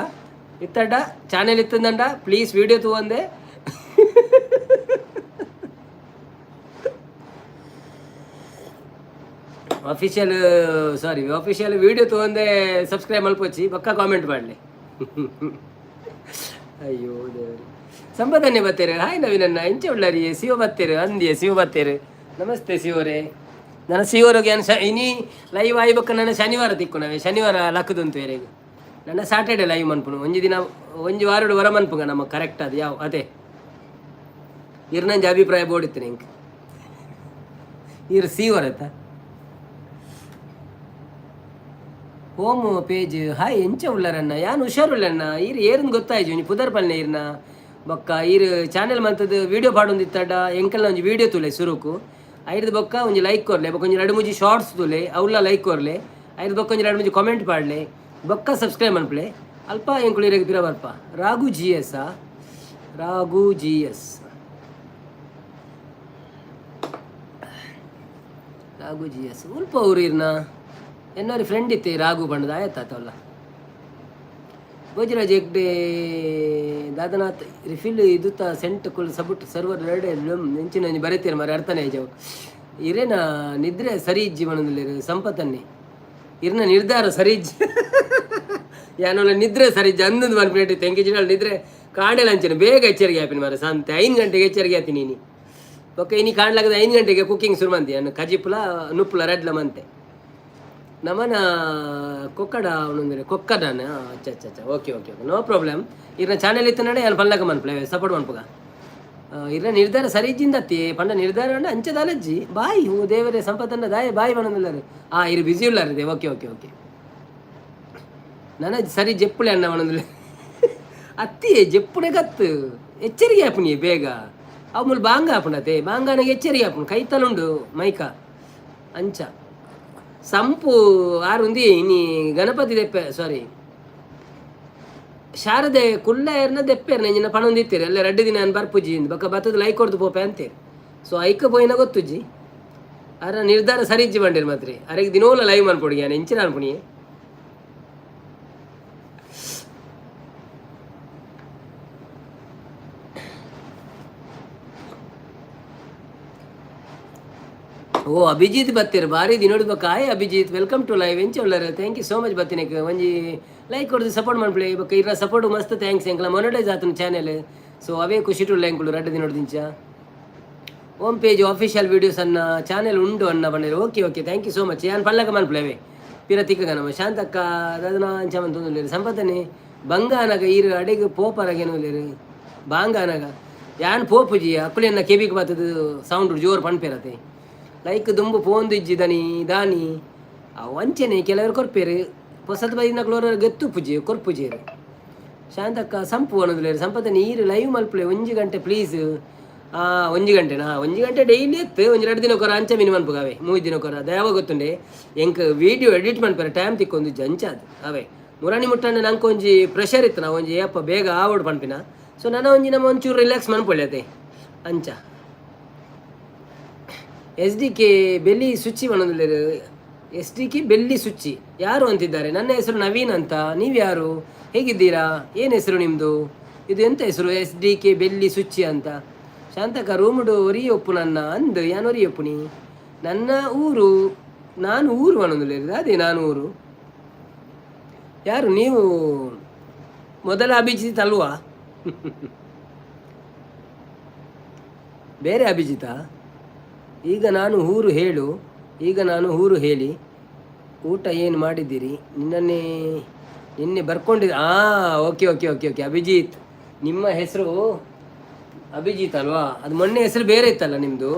ಇತ್ತಡ ಚಾನೆಲ್ ಇತ್ತಂದಂಡ ಪ್ಲೀಸ್ ವೀಡಿಯೋ ತೂವಂದೆ ಆಫಿಷಿಯಲ್, ಸಾರಿ ಆಫಿಷಿಯಲ್ ವೀಡಿಯೋ ತೂವಂದೆ ಸಬ್ಸ್ಕ್ರೈಬ್ ಮಲ್ಪೊಚ್ಚಿ, ಪಕ್ಕ ಕಾಮೆಂಟ್ ಮಾಡಲಿ. ಅಯ್ಯೋ ದೇವ್ರೆ. ಸಂಪದನ್ನೇ ಬತ್ತೇರು. ಹಾಯ್ ನವೀನಣ್ಣ, ಎಂಚ ಉಳ್ಳಾರಿ? ಶಿವ ಬತ್ತೇರು ಅಂದಿಯ ಶಿವ ಬತ್ತೇರು. ನಮಸ್ತೆ ಶಿವರೇ. ನನ್ನ ಶಿವರಿಗೆ ಶ ಇನಿ ಲೈವ್ ಆಯ್ಬಕ್ಕ ನನ್ನ ಶನಿವಾರ ತಿಕ್ಕು ನಾವೇ ಶನಿವಾರ ಲಕ್ಕದುಂತು ಎರೆಗ್. ನನ್ನ ಸಾಟರ್ಡೆ ಲೈವ್ ಮನ್ಪುನು. ಒಂಜಿ ದಿನ ಒಂಜಿ ವಾರಡು ವರ ಮನ್ಪುಗ ನಮ್ಮ ಕರೆಕ್ಟ್ ಅದು ಯಾವ ಅದೇ ಇರ್ನಂಜ ಅಭಿಪ್ರಾಯ ಬೋಡಿತ್ತು ನಿಂಗೆ. ಇರ್ ಸೀವರ್ ಆಯ್ತಾ? ಹೋಮ್ ಪೇಜ್ ಹಾಯ್, ಎಂಚ ಉಳ್ಳಾರಣ್ಣ? ಯಾನ್ ಹುಷಾರುಳ್ಳಣ್ಣ. ಈರ್ ಏರ್ನ್ ಗೊತ್ತಾಯ್ತು ಒಂಜಿ ಪುದರ್ ಪಲ್ನೆ ಈರ್ನ. ಬೊಕ್ಕ ಈರ್ ಚಾನೆಲ್ ಮಂತದ್ದು ವೀಡಿಯೋ ಪಾಡೊಂದಿತ್ತಡ ಎಂಕಲ್ನ ಒಂಜಿ ವೀಡಿಯೋ ತೂಲೆ ಸುರುಕು. ಐರ್ದ್ ಬೊಕ್ಕ ಒಂಜಿ ಲೈಕ್ ಕೊರ್ಲೆ. ಬೊಕ್ಕ ಒಂಜಿ ರಡ್ಡ್ ಮೂಜಿ ಶಾರ್ಟ್ಸ್ ತೂಲೆ, ಅವ್ಲ ಲೈಕ್ ಕೊರ್ಲೆ. ಐರ್ದ್ ಬೊಕ್ಕ ಒಂಜಿ ರಡ್ಡ್ ಮೂಜಿ ಕಾಮೆಂಟ್ ಪಾಡ್ಲೆ. ಬೊಕ್ಕ ಸಬ್ಸ್ಕ್ರೈಬ್ ಮನ್ಪುಲೆ. ಅಲ್ಪ ಎಂಕುಲು ಇರೆಗ್ ಪಿರ ಬರ್ಪ. Raghu G S, Raghu G S, Raghu G S ಉಲ್ಪ ಊರು ಇರ್ನ ಎನ್ನೋರಿ ಫ್ರೆಂಡ್ ಇತ್ತೆ ರಾಘು ಬಣ್ಣದ ಆಯತ್ತಾತವಲ್ಲ. ಭೋಜರಾಜ್ ಹೆಗ್ಡೆ ದಾದನಾಥ್ ರಿಫಿಲ್ ಇದುತ್ತ ಸೆಂಟ್ ಕುಲ್ ಸಬುಟ್ ಸರ್ವರ್ ಎರಡೆ ನೆಂಚಿನ ಒಂಜಿ ಬರೆತೀರ ಮರ ಅರ್ಥನೇ ಆಯ್ಜವು. ಇರೇನ ನಿದ್ರೆ ಸರಿ ಇಜ್ಜಿ ಮನದಲ್ಲಿ ಸಂಪತ್ತನ್ನೇ. ಇರ್ನ ನಿರ್ಧಾರ ಸರಿ ಇಜ್ಜಿ. ಯಾನೋಲ ನಿದ್ರೆ ಸರಿ ಇಜ್ಜಿ ಅಂದೊಂದು ಮನ್ಪಿನೆಟ್ ತೆಂಕಿಜಿನಾಲ್ ನಿದ್ರೆ ಕಾಣೆಲ ಅಂಚನೆ ಬೇಗ ಎಚ್ಚರಿಕೆ ಆಪಿನ ಮಾರೆ. ಸಂತೆ 5 ಗಂಟೆಗೆ ಎಚ್ಚರಿಕೆ ಆತೀನಿ ಇನಿ. ಬೊಕ್ಕ ಇನಿ ಕಾಣ್ಲಾಗದ 5 ಗಂಟೆಗೆ ಕುಕ್ಕಿಂಗ್ ಶುರು ಮಂತಿ ಅನ್ನ ಕಜಿಪುಲ ನುಪ್ಪುಲ ರಡ್ಲ ಮಂತೆ. ನಮನ ಕೊಕ್ಕಡ ಅವನೊಂದರೆ ಕೊಕ್ಕಡನ. ಅಚ್ಚ ಅಚ್ಚ ಅಚ್ಚ, okay okay okay, no problem. ಇರ್ನ ಚಾನೆಲ್ ಇತ್ತು ನಡೆ ಯಾನ್ ಪಲ್ಲಕ ಮನ್ಪುಲೆ, ಸಪೋರ್ಟ್ ಮನ್ಪುಗ. ಇರ್ನ ನಿರ್ಧಾರ ಸರಿ ಇಜ್ಜಿಂದತ್ತಿ ಪಂಡ ನಿರ್ಧಾರ ಪಂಡ ಅಂಚದಾಲಜ್ಜಿ ಬಾಯ್. ಹೂ ದೇವರೇ ಸಂಪತ್ತನ್ನ ದಾಯ ಬಾಯ್ ಪನೊಂದುಲ್ಲಾರು. ಆ ಇರು ಬಿಸಿ ಉಲ್ಲಾರ. Okay okay okay. ನನ ಸರಿ ಜೆಪ್ಪುಳೆ ಅಣ್ಣ ಪನೊಂದುಲ್ಲೆ. ಅತ್ತಿ ಜೆಪ್ಪುನೆ ಗತ್ತು ಎಚ್ಚರಿಗೆ ಆಪುನಿ ಬೇಗ. ಅವು ಮುಲ್ ಬಾಂಗ ಆಪುಂಡತೆ ಬಾಂಗಾನಾಗ ಎಚ್ಚರಿಗೆ ಆಪುಂಡು ಕೈತಲುಂಡು ಮೈಕ ಅಂಚ ಸಂಪು ಆರುಂದಿ. ಇನಿ ಗಣಪತಿ ದೆಪ್ಪೆ, ಸಾರಿ ಶಾರದೆ ಕುಲ್ಲ ಏರ್ನ ದೆಪ್ಪೇರ್ನ ಇಂಜಿನ ಪಣೊಂದಿತ್ತೀರಿ ಅಲ್ಲ ರಡ್ಡು ದಿನ ಬರ್ಪುಜಿ ಬೊಕ್ಕ ಬತ್ತದ ಲೈಕ್ ಕೊಡ್ದು ಪೋಪೆ ಅಂತೀರಿ. ಸೊ ಐಕ ಪೋಯಿನ ಗೊತ್ತುಜ್ಜಿ. ಅರ ನಿರ್ಧಾರ ಸರಿ ಇಜ್ಜಿ ಬಂಡಿರ್ ಮಾತ್ರಿ. ಅರೆಗ್ ದಿನೋಲ ಲೈವ್ ಮನ್ಪೊಡಿ ಯಾನ್ ಎಂಚಿನ ಅನ್ಪುನಿ. ಓ ಅಭಿಜಿತ್ ಬತ್ತೀರ್ ಬಾರಿ ದಿನೋಡು ಬೊಕ್ಕ. Hi Abhijit, welcome to live. ಎಂಚ ಉಳ್ಳಾರ? Thank you so much ಬತ್ತಿನಕ್. ಒಂಜಿ ಲೈಕ್ ಕೊಡ್ದು ಸಪೋರ್ಟ್ ಮನ್ಪುಲೆ. ಬೊಕ್ಕ ಇರ್ನ ಸಪೋರ್ಟ್ ಮಸ್ತ್ thanks. ಎಂಕ್ಲ ಮೊನಟೈಸ್ ಆತನ ಚಾನೆಲ್, ಸೊ ಅವೇ ಖುಷಿ ಉಳ್ಳ ಎಂಕುಲು ರಡ್ಡು ದಿನೋಡು ದಿಂಚ. ಹೋಮ್ ಪೇಜ್ ಆಫಿಷಿಯಲ್ ವೀಡಿಯೋಸ್ ಅನ್ನ ಚಾನೆಲ್ ಉಂಡು ಅನ್ನ ಬಂದಿರು. Okay okay, thank you so much. ಯಾನ್ ಪಲ್ಲಕ ಮನ್ಪುಲೆ ಅವೇ ಪಿರ ತಿಕ್ಕಗ ನಮ್ಮ ಶಾಂತಕ್ಕ ದಾದನ ಅಂಚ ಮಂತೊಂದುಲ್ಲೆರ್. ಸಂಪತ್ತನೆ ಬಂಗಾನಗ ಈರು ಅಡೆಗ್ ಪೋಪರಗೇನು ಉಲ್ಲೆರ್ ಬಾಂಗಾನಗ. ಯಾನ್ ಪೋಪುಜಿ, ಅಕುಲೆನ ಕೆಬಿಗೆ ಬತ್ತದು ಸೌಂಡ್ ಜೋರು ಪನ್ಪೇರತೆ. ಲೈಕ್ ದುಂಬು ಪೋಂದು ಇಜ್ಜಿ ದನಿ ದಾನಿ. ಅವು ಅಂಚೆನೆ ಕೆಲವರು ಕೊರ್ಪೇರು, ಪೊಸತ್ ಬೈದಿನಕ್ಲು ಗೆತ್ತುಪುಜಿ, ಕೊರ್ಪುಜೇರು. ಶಾಂತಕ್ಕ ಸಂಪು ಅನ್ನೋದಿಲ್ಲ. ಸಂಪದ ನೀರು ಲೈವ್ ಮಲ್ಪಲೆ ಒಂಜಿ ಗಂಟೆ ಪ್ಲೀಸ್. ಒಂಜಿ ಗಂಟೆನಾ? ಒಂಜಿ ಗಂಟೆ ಡೈಲಿ ಎತ್ತು. ಒಂಜಿ 2 ದಿನಕ್ಕೊರ ಅಂಚ ಮಿನಿ ಮನ್ಪುಗಾವೆ, 3 ದಿನಕ್ಕೊರ ದಯವ ಗೊತ್ತುಂಡೆ. ಎಂಕ್ ವೀಡಿಯೋ ಎಡಿಟ್ ಮನ್ಪರೆ ಟೈಮ್ ತಿಕ್ಕೊಂದು ಅಂಚಾದ್ ಅವೇ. ಮುರಾಣಿ ಮುಟ್ಟಂಡ ನಂಗೆ ಒಂಜಿ ಪ್ರೆಷರ್ ಇತ್ತು, ನಾವು ಒಂಜಿ ಏಪ್ಪ ಬೇಗ ಆವಡು ಪನ್ಪಿನ. ಸೊ ನನ್ನ ಒಂಜಿ ನಮ್ಮ ಒಂಚೂರು ರಿಲ್ಯಾಕ್ಸ್ ಮನ್ಪೊಳ್ಳಿ ಅದೇ ಅಂಚ. S D K Belli Suchi ಪನೊಂದುಲ್ಲೆರ್. S D K Belli Suchi ಯಾರು ಅಂತಿದ್ದಾರೆ. ನನ್ನ ಹೆಸರು ನವೀನ್ ಅಂತ. ನೀವು ಯಾರು? ಹೇಗಿದ್ದೀರಾ? ಏನು ಹೆಸರು ನಿಮ್ಮದು? ಇದು ಎಂತ ಹೆಸರು, ಎಸ್ ಡಿ ಕೆ ಬೆಲ್ಲಿ ಸುಚ್ಚಿ ಅಂತ? ಶಾಂತಕ ರೂಮುಡು ಒರಿ ಒಪ್ಪು ನನ್ನ ಅಂದ್ ಯಾನ್ ಒರಿ ಒಪ್ಪುನಿ. ನನ್ನ ಊರು, ನಾನು ಊರು ಪನೊಂದುಲ್ಲೆರ್. ಅದೇ ನಾನು ಊರು. ಯಾರು ನೀವು? ಮೊದಲ ಅಭಿಜಿತ್ ಅಲ್ವಾ? ಬೇರೆ ಅಭಿಜಿತ? ಈಗ ನಾನು ಊರು ಹೇಳು, ಈಗ ನಾನು ಊರು ಹೇಳಿ. ಊಟ ಏನು ಮಾಡಿದ್ದೀರಿ? ನಿನ್ನನ್ನೇ ನಿನ್ನೆ ಬರ್ಕೊಂಡಿದ್ದೆ. ಹಾಂ, okay okay okay okay Abhijit, ನಿಮ್ಮ ಹೆಸರು ಅಭಿಜಿತ್ ಅಲ್ವಾ? ಅದು ಮೊನ್ನೆ ಹೆಸರು ಬೇರೆ ಇತ್ತಲ್ಲ ನಿಮ್ಮದು.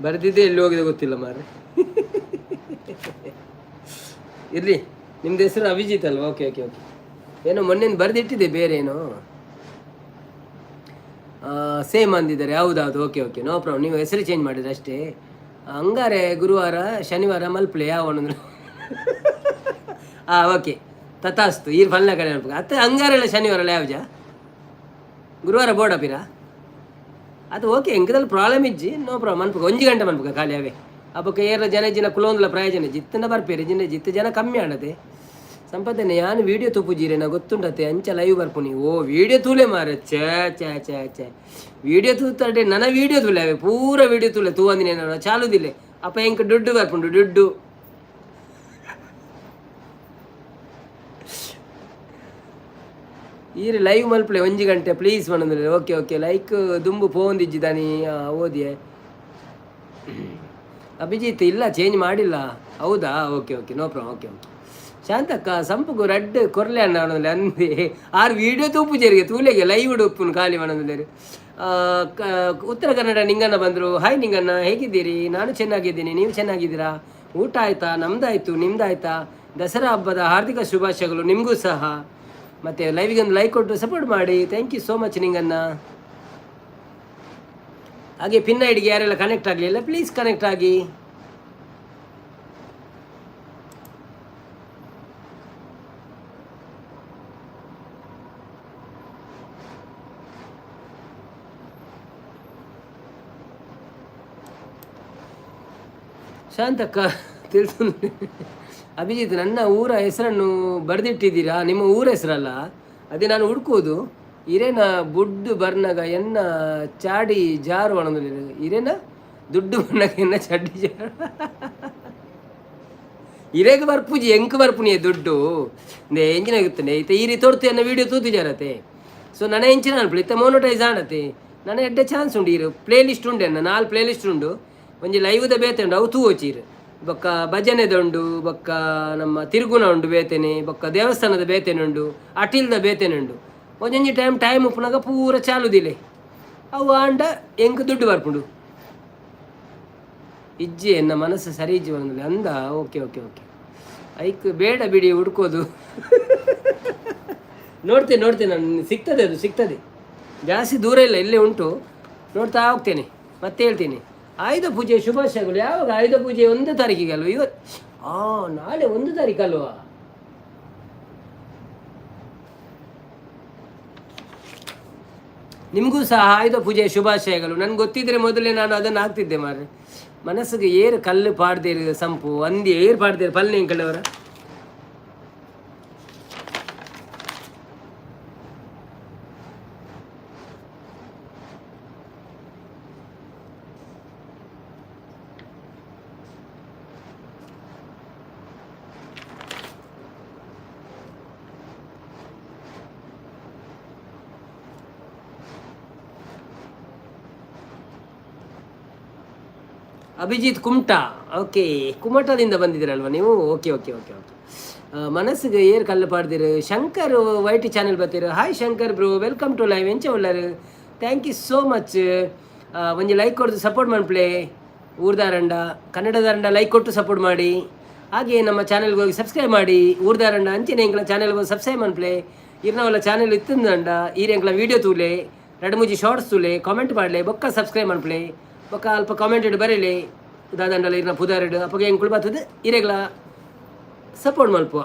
ಬರೆದಿದ್ದೆ, ಎಲ್ಲಿ ಹೋಗಿದೆ ಗೊತ್ತಿಲ್ಲ ಮಾರ್ರೆ. ಇರಲಿ, ನಿಮ್ದು ಹೆಸರು ಅಭಿಜಿತ್ ಅಲ್ವಾ? ಓಕೆ ಓಕೆ ಓಕೆ ಏನೋ ಮೊನ್ನೆ ಬರೆದಿಟ್ಟಿದೆ ಬೇರೆ ಏನೋ. ಸೇಮ್ ಅಂದಿದ್ದಾರೆ. ಹೌದೌದು, ಓಕೆ ಓಕೆ, ನೋ ಪ್ರಾಬ್ಲಮ್. ನೀವು ಹೆಸರು ಚೇಂಜ್ ಮಾಡಿದ್ರೆ ಅಷ್ಟೇ. ಹಂಗಾರೆ ಗುರುವಾರ ಶನಿವಾರ ಮಲ್ಪಲೆ ಯಾವ ಒಂದೊಂದು. ಹಾಂ, ಓಕೆ, ತಥಾಸ್ತು. ಈರ್ ಫಲ್ನ ಕಡೆ ಅತ್ತ ಹಂಗಾರೆಲ್ಲ ಶನಿವಾರ ಯಾವ್ಜ ಗುರುವಾರ ಬೋರ್ಡ್ ಪಿರ ಅದು. ಓಕೆ, ಎಂಕದಲ್ಲಿ ಪ್ರಾಬ್ಲಮ್ ಇಜ್ಜಿ, ನೋ ಪ್ರಾಬ್ಲಮ್. ಮನ್ಪುಗ ಒಂಜಿ ಗಂಟೆ ಮನ್ಪುಗ ಖಾಲಿ ಅವೇ. ಅಬ್ಬಕ್ಕ ಏರ ಜನ ಜಿನ ಕುಲೋಂದ್ಲ ಪ್ರಯೋಜನ ಜಿತ್ತನ ಬರ್ಪೇರು ಜಿನ ಜಿತ್ತ ಜನ ಕಮ್ಮಿ ಆಡದೆ. ಸಂಪದನೆ ಯಾನು ವೀಡಿಯೋ ತೂಪುಜೀರೇನ ಗೊತ್ತುಂಡತೆ, ಅಂಚ ಲೈವ್ ಬರ್ಪುನಿ. ಓ ವೀಡಿಯೋ ತೂಲೆ ಮಾರೆ, ಛೇ ಛೇ ಛೇ ಛೇ. ವೀಡಿಯೋ ತೂತಡೆ ನನ್ನ ವೀಡಿಯೋ ತೂಲೆ ಅವೆ, ಪೂರ ವೀಡಿಯೋ ತೂಲೆ. ತೂವಂದಿನ ಚಾಲುದಿಲ್ಲೆ ಅಪ್ಪ ಎಂಕ್ ದುಡ್ಡು ಬರ್ಪುಂಡು ದುಡ್ಡು. ಈರ್ ಲೈವ್ ಮಲ್ಪಲೆ ಒಂಜಿ ಗಂಟೆ ಪ್ಲೀಸ್ ಪನೊಂದುಲ್ಲೆರ್. ಓಕೆ ಓಕೆ, ಲೈಕ್ ದುಂಬು ಪೋವೊಂದಿಜ್ಜಿ ದಾನಿ ಓದಿಯೆ. ಅಭಿಜಿತ್ ಇಲ್ಲ, ಚೇಂಜ್ ಮಾಡಿಲ್ಲ. ಹೌದಾ? Okay okay, no problem. Okay okay. Shantakka ಸಂಪುಗು ರಡ್ಡ್ ಕೊರ್ಲೆ ಅಣ್ಣ ಪನೊಂದುಲ್ಲೆ. ಅಂದೆ ಆರ್ ವೀಡಿಯೋ ತೂಪುಜೆರಿಗೆ, ತೂಲೆಗೆ ಲೈವ್ ಉಪ್ಪುನು ಖಾಲಿ ಪನೊಂದುಲ್ಲೆರ್. ಉತ್ತರ ಕನ್ನಡ ನಿಂಗಣ್ಣ ಬಂದರು. ಹಾಯ್ ನಿಂಗಣ್ಣ, ಹೇಗಿದ್ದೀರಿ? ನಾನು ಚೆನ್ನಾಗಿದ್ದೀನಿ, ನೀವು ಚೆನ್ನಾಗಿದ್ದೀರಾ? ಊಟ ಆಯ್ತಾ? ನಮ್ದಾಯ್ತು, ನಿಮ್ದಾಯ್ತಾ? ದಸರಾ ಹಬ್ಬದ ಹಾರ್ದಿಕ ಶುಭಾಶಯಗಳು ನಿಮಗೂ ಸಹ. ಮತ್ತು ಲೈವಿಗೆ ಒಂದು ಲೈಕ್ ಕೊಟ್ಟು ಸಪೋರ್ಟ್ ಮಾಡಿ. Thank you so much Ninganna. ಹಾಗೆ ಪಿನ್ ಐಡಿಗೆ ಯಾರೆಲ್ಲ ಕನೆಕ್ಟ್ ಆಗಲಿಲ್ಲ, ಪ್ಲೀಸ್ ಕನೆಕ್ಟ್ ಆಗಿ. ಶಾಂತಕ್ಕ ತಿಳಿದು. ಅಭಿಜಿತ್, ನನ್ನ ಊರ ಹೆಸರನ್ನು ಬರೆದಿಟ್ಟಿದ್ದೀರಾ? ನಿಮ್ಮ ಊರ ಹೆಸರಲ್ಲ, ಅದೇ ನಾನು ಹುಡುಕುವುದು. ಇರೇನ ಬುಡ್ಡು ಬರ್ನಗ ಎನ್ನ ಚಾಡಿ ಜಾರು ಒಣಂದಿಲ್ಲ. ಇರೇನ ದುಡ್ಡು ಬರ್ನಗ ಎನ್ನ ಚಡ್ಡಿ ಜಾರು. ಇರೇಗ ಬರ್ಪುಜಿ, ಎಂಕ್ ಬರ್ಪುನಿ ದುಡ್ಡು ಎಂಜಿನ ಗೊತ್ತುಂಡೆ. ಇತ್ತೆ ಈರಿ ತೋರ್ತು ಎನ್ನ ವೀಡಿಯೋ ತೂತು ಜಾರತೆ. ಸೊ ನನ್ನ ಎಂಚಿನ ಅನ್ಪುಳಿ ಇತ್ತೆ ಮೋನೋಟೈಸ್ ಆಣತೆ. ನನ್ನ ಎಡ್ಡೆ ಚಾನ್ಸ್ ಉಂಡು. ಈರು ಪ್ಲೇ ಲಿಸ್ಟ್ ಉಂಡು, ಎನ್ನ 4 ಪ್ಲೇ ಲಿಸ್ಟ್ ಉಂಡು. ಒಂಜಿ ಲೈವ್ದ ಬೇತೆ ಉಂಡು, ಅವು ತೂವೊಚಿ ಈರು. ಬೊಕ್ಕ ಭಜನೆದ ಉಂಡು, ಬೊಕ್ಕ ನಮ್ಮ ತಿರುಗುನ ಉಂಡು ಬೇತೆನೆ, ಬೊಕ್ಕ ದೇವಸ್ಥಾನದ ಬೇತೆನೆ ಉಂಡು, ಅಟಿಲ್ದ ಬೇತೆನೆ ಉಂಡು. ಒಂಜೊಂಜಿ ಟೈಮ್ ಟೈಮ್ ಉಪ್ಪುನಾಗ ಪೂರ ಚಾಲುದಿಲೆ ಅವು ಆಂಡ ಎಂಕ್ ದುಡ್ಡು ಬರ್ಪುಂಡು. ಇಜ್ಜಿ, ಎನ್ನ ಮನಸ್ಸು ಸರಿ ಇಜ್ಜಿ ಬಂದಿಲ್ಲ ಅಂದ. ಓಕೆ ಓಕೆ ಓಕೆ, ಐಕ್ ಬೇಡ ಬಿಡಿ ಹುಡ್ಕೋದು. ನೋಡ್ತೇನೆ ನೋಡ್ತೇನೆ ನಾನು, ಸಿಗ್ತದೆ, ಅದು ಸಿಗ್ತದೆ. ಜಾಸ್ತಿ ದೂರ ಇಲ್ಲ, ಇಲ್ಲೇ ಉಂಟು. ನೋಡ್ತಾ ಹೋಗ್ತೇನೆ, ಮತ್ತೆ ಹೇಳ್ತೀನಿ. ಆಯುಧ ಪೂಜೆ ಶುಭಾಶಯಗಳು. ಯಾವಾಗ ಆಯುಧ ಪೂಜೆ? 1 ತಾರೀಕಿಗೆ ಅಲ್ವಾ? ಇವತ್ತು ನಾಳೆ 1 ತಾರೀಕು ಅಲ್ವಾ? ನಿಮಗೂ ಸಹ ಆಯುಧ ಪೂಜೆಯ ಶುಭಾಶಯಗಳು. ನನ್ಗೆ ಗೊತ್ತಿದ್ರೆ ಮೊದಲೇ ನಾನು ಅದನ್ನು ಹಾಕ್ತಿದ್ದೆ ಮಾರ್ರೆ. ಮನಸ್ಸಿಗೆ ಏರು ಕಲ್ಲು ಪಾಡ್ದೇರು ಸಂಪು ಅಂದಿ ಏರು ಪಾಡ್ದೇರು ಪಲ್ಲೆ ಎಂಕಳವರ. ಅಭಿಜಿತ್ ಕುಮಟಾ, ಓಕೆ. ಕುಮಟಾದಿಂದ ಬಂದಿದ್ದೀರಲ್ವ ನೀವು? ಓಕೆ ಓಕೆ ಓಕೆ ಓಕೆ ಮನಸ್ಸಿಗೆ ಏರ್ ಕಲ್ಲು ಪಾಡ್ದಿರು. ಶಂಕರ್ ವೈಟಿ ಚಾನೆಲ್ ಬರ್ತೀರು. Hi Shankar bro, welcome to live. ಎಂಚ ಉಳ್ಳಾರು? Thank you so much. ಒಂಜಿ ಲೈಕ್ ಕೊಡ್ದು ಸಪೋರ್ಟ್ ಮನ್ಪ್ಲೆ. ಊರ್ದಾರಂಡ ಕನ್ನಡದಾರಂಡ ಲೈಕ್ ಕೊಟ್ಟು ಸಪೋರ್ಟ್ ಮಾಡಿ. ಹಾಗೆ ನಮ್ಮ ಚಾನೆಲ್ಗೆ ಹೋಗಿ ಸಬ್ಸ್ಕ್ರೈಬ್ ಮಾಡಿ. ಊರ್ದಾರಂಡ ಅಂಚನೆ ಎಂಕ್ಲ ಚಾನೆಲ್ಗೆ ಹೋಗಿ ಸಬ್ಸ್ಕ್ರೈಬ್ ಮನ್ಪ್ಲೆ. ಇರ್ನವಲ್ಲ ಚಾನೆಲ್ ಇತ್ತಂದಂಡ ಈರ್ ಎಂಕ್ಲ ವೀಡಿಯೋ ತೂಲೆ, ರಡ್ಡು ಮೂಜಿ ಶಾರ್ಟ್ಸ್ ತೂಲೆ, ಕಾಮೆಂಟ್ ಮಾಡಲೆ, ಬೊಕ್ಕ ಸಬ್ಸ್ಕ್ರೈಬ್ ಮನ್ಪ್ಲೆ. ಬೊಕ್ಕ ಅಲ್ಪ ಕಾಮೆಂಟ್ ಇಡು ಬರೀಲಿ ದಾದಂಡಲ ಇರ್ನ ಪುದಾರಿಡು. ಅಪ್ಪಗೆ ಎಂಕುಲು ಬರ್ತದೆ, ಇರೆಗ್ಲ ಸಪೋರ್ಟ್ ಮಲ್ಪುವ.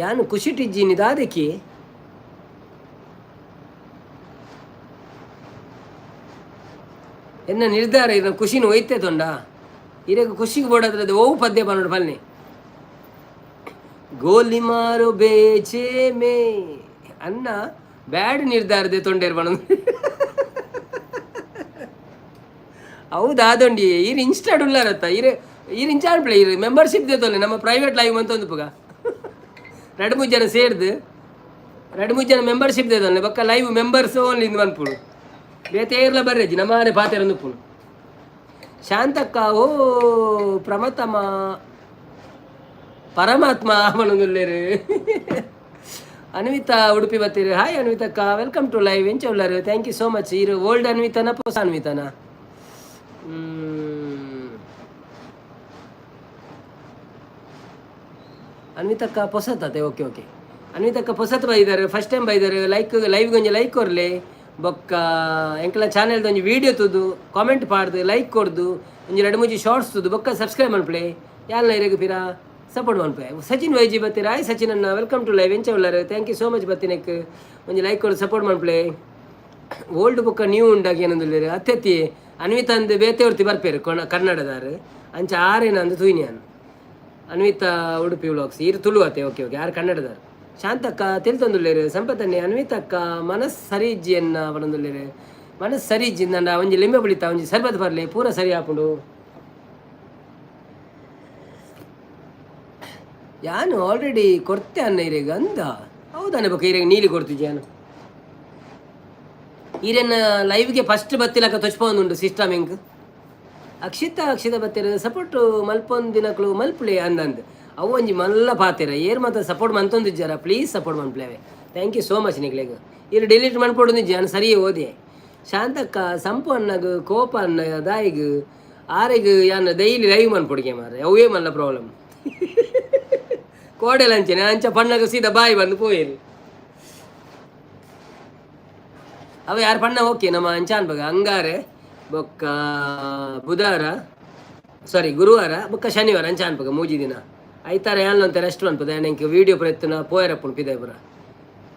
ಯಾನು ಖುಷಿಟಿಜ್ಜಿನಿ ದಾದಕಿ. ಎನ್ನ ನಿರ್ಧಾರ ಇರ ಖುಷಿನ ಒಯ್ತೆ ತೊಂಡ. ಇರೆಗ್ ಖುಷಿಗೆ ಬೋಡಾದ್ರೆ ಓವು ಪದ್ಯ ಬನ್ನೋಡು ಪಲ್ನೆ. ಗೋಲಿ ಮಾರು ಬೇಚೆ ಮೇ ಅನ್ನ ಬ್ಯಾಡ್ ನಿರ್ಧಾರದೆ ತೊಂಡೇರ್ ಬಣ. ಹೌದಾ ದೊಂಡಿ? ಈರ್ ಇನ್ಸ್ಟಾಡ್ ಉಲ್ಲಾರತ್ತ ಈರ್ ಈರ್ ಇಂಚಾನ್ ಪ್ಲೇ ಈರ್ ಮೆಂಬರ್ಶಿಪ್ ದೇತೊಲ್ಲೆ. ನಮ್ಮ ಪ್ರೈವೇಟ್ ಲೈವ್ ಅಂತ ಒಂದು ಪುಗ ರಡ್ಡು ಮೂಜಿ ಜನ ಸೇರ್ದು, ರಡ್ಡು ಮೂಜಿ ಜನ ಮೆಂಬರ್ಶಿಪ್ ದೇತೊಲ್ಲೆ. ಬೊಕ್ಕ ಲೈವ್ ಮೆಂಬರ್ಸ್ ಓನ್ಲಿ ಇಂದು ಮನ್ಪುಡು. ಬೇತೆ ಏರ್ಲ ಬರ್ರೆಜಿ, ನಮ್ಮನೆ ಪಾತೆರೊಂದು ಉಪ್ಪುನು. ಶಾಂತಕ್ಕ, ಓ ಪ್ರಮತಮ ಪರಮಾತ್ಮ ಪನೊಂದುಲ್ಲೆರ್. ಅನ್ವಿತಾ ಉಡುಪಿ ಬತ್ತೀರಿ. Hi Anvitakka, welcome to live. ಎಂಚ ಉಲ್ಲರ್? Thank you so much. ಈರ್ ಓಲ್ಡ್ ಅನ್ವಿತನ, ಪೊಸ ಅನ್ವಿತನ? ಅನ್ವಿತಕ್ಕ ಪೊಸತತೆ. ಓಕೆ ಓಕೆ, ಅನ್ವಿತಕ್ಕ ಪೊಸತ್ ಬೈದಾರೆ, ಫಸ್ಟ್ ಟೈಮ್ ಬೈದಾರೆ. ಲೈಕ್ ಲೈವ್ ಒಂಜಿ ಲೈಕ್ ಕೊರ್ಲೆ. ಬೊಕ್ಕ ಎಂಕಲ ಚಾನೆಲ್ದ ಒಂಜಿ ವೀಡಿಯೋ ತೂದು ಕಾಮೆಂಟ್ ಪಾಡ್ದು, ಲೈಕ್ ಕೊರ್ದು, ಒಂಜಿ ರಡ್ಡು ಮೂಜಿ ಶಾರ್ಟ್ಸ್ ತೂದು ಬೊಕ್ಕ ಸಬ್ಸ್ಕ್ರೈಬ್ ಮನ್ಪುಲೆ. ಯಾಲ್ನ ಇರೆಗ್ ಪಿರ ಸಪೋರ್ಟ್ ಮನ್ಪೆ. ಸಚಿನ್ ವೈಜಿ ಬತ್ತೀರ. ಹಾಯ್ ಸಚಿನ್ ಅಣ್ಣ, welcome to live. ಎಂಚ ಉಲ್ಲರ್? Thank you so much. ಬತ್ತಿನೆಕ್ ಒಂಜಿ ಲೈಕ್ ಕೊರ್ದು ಸಪೋರ್ಟ್ ಮನ್ಪುಲೆ. ಓಲ್ಡ್ ಬೊಕ್ಕ ನ್ಯೂ ಉಂಡಾಗ ಏನಂದುಲ್ಲೆರ್ ಅತ್ಯತ್ತಿ ಅನ್ವಿತ ಅಂದ್ ಬೇತೆ ಒರ್ತಿ ಬರ್ಪೇರು ಕೊಣ ಕನ್ನಡದಾರು. ಅಂಚ ಆರೇನಂದು ತೂಯಿನಿಯಾನ್. ಅನ್ವಿತಾ ಉಡುಪಿ ವ್ಲಾಗ್ಸ್ ಈರ್ ತುಳು ಅತ್ತೆ? ಓಕೆ ಓಕೆ, ಯಾರು ಕನ್ನಡದಾರು. ಶಾಂತಕ್ಕ ತಿಳ್ತೊಂದುಲ್ಲೆರ್. ಸಂಪತ್ತನ್ನೆ ಅನ್ವಿತಕ್ಕ ಮನಸ್ ಸರಿ ಇಜ್ಜಿ ಎನ್ನ ಪನೊಂದುಲ್ಲೆರ್. ಮನಸ್ ಸರಿ ಇಜ್ಜಿ ನನ್ನ ಒಂಜಿ ಲಿಂಬೆ ಪುಳಿತ ಒಂಜಿ ಸರ್ಬತ್ ಬರ್ಲೆ, ಪೂರ ಸರಿ ಆಪುಂಡು. ಯಾನು ಆಲ್ರೆಡಿ ಕೊರ್ತೆ ಅನ್ನ ಇರೆಗ್ ಅಂದ ಹೌದಾನೆ? ಬೊಕ್ಕ ಇರೆಗ್ ನೀಲಿ ಕೊಡ್ತಿದ್ಯಾನು. ಈರೆನ್ನ ಲೈವ್ಗೆ ಫಸ್ಟ್ ಬತ್ತಿಲಕ ತೊಚ್ಪೊಂದುಂಡು ಸಿಸ್ಟಮ್ ಎಂಕ್. ಅಕ್ಷಿತ ಅಕ್ಷಿತ ಬತ್ತೆರ್. ಸಪೋರ್ಟ್ ಮಲ್ಪೊಂದಿನಕ್ಲು ಮಲ್ಪುಲೆ ಅಂದಂದು. ಅವು ಒಂಜಿ ಮಲ್ಲ ಪಾತೆರ. ಏರ್ ಮಾತ ಸಪೋರ್ಟ್ ಮಂತೊಂದಿಜ್ಜಾರ, ಪ್ಲೀಸ್ ಸಪೋರ್ಟ್ ಮನ್ಪುಲೆ. Thank you so much ನಿಕ್ಲೆಗ್. ಈರ್ ಡಿಲೀಟ್ ಮನ್ಪೊಡೊಂದಿಜ್ಜಿ, ಯಾನ್ ಸರಿಯೇ ಓದಿ. ಶಾಂತಕ್ಕ ಸಂಪು ಅಣ್ಣಗ್ ಕೋಪ ಅನ್ನ ದಾಯಿಗ್? ಆರೆಗ್ ಯಾನ್ ಡೈಲಿ ಲೈವ್ ಮನ್ಪೊಡಿಗೆ ಮಾರ್ರೆ, ಅವೇ ಮಲ್ಲ ಪ್ರಾಬ್ಲಮ್. ಕೋಡೆಲ ಅಂಚೆನೆ ಅಂಚ ಪಣ್ಣಗ ಸೀದಾ ಬಾಯಿ ಬಂದು ಪೋಯೆರ್. ಅವ ಯಾರು ಪಣ್ಣ ಓಕೆ. ನಮ್ಮ ಅಂಚಾನ್ ಬಗ ಅಂಗಾರೆ ಬೊಕ್ಕ ಬುಧಾರ, ಸಾರಿ, ಗುರುವಾರ ಬೊಕ್ಕ ಶನಿವಾರ ಅಂಚ ಅನ್ಪಗ ಮೂಜಿ ದಿನ. ಐತಾರ ಯಾನ್ ರೆಸ್ಟ್ ಅನ್ಪದ ಎಂಕ್ ವೀಡಿಯೋ ಪ್ರಯತ್ನ ಪೋಯರಪ್ಪುನು ಪಿದಾಯ್ ಪುರ.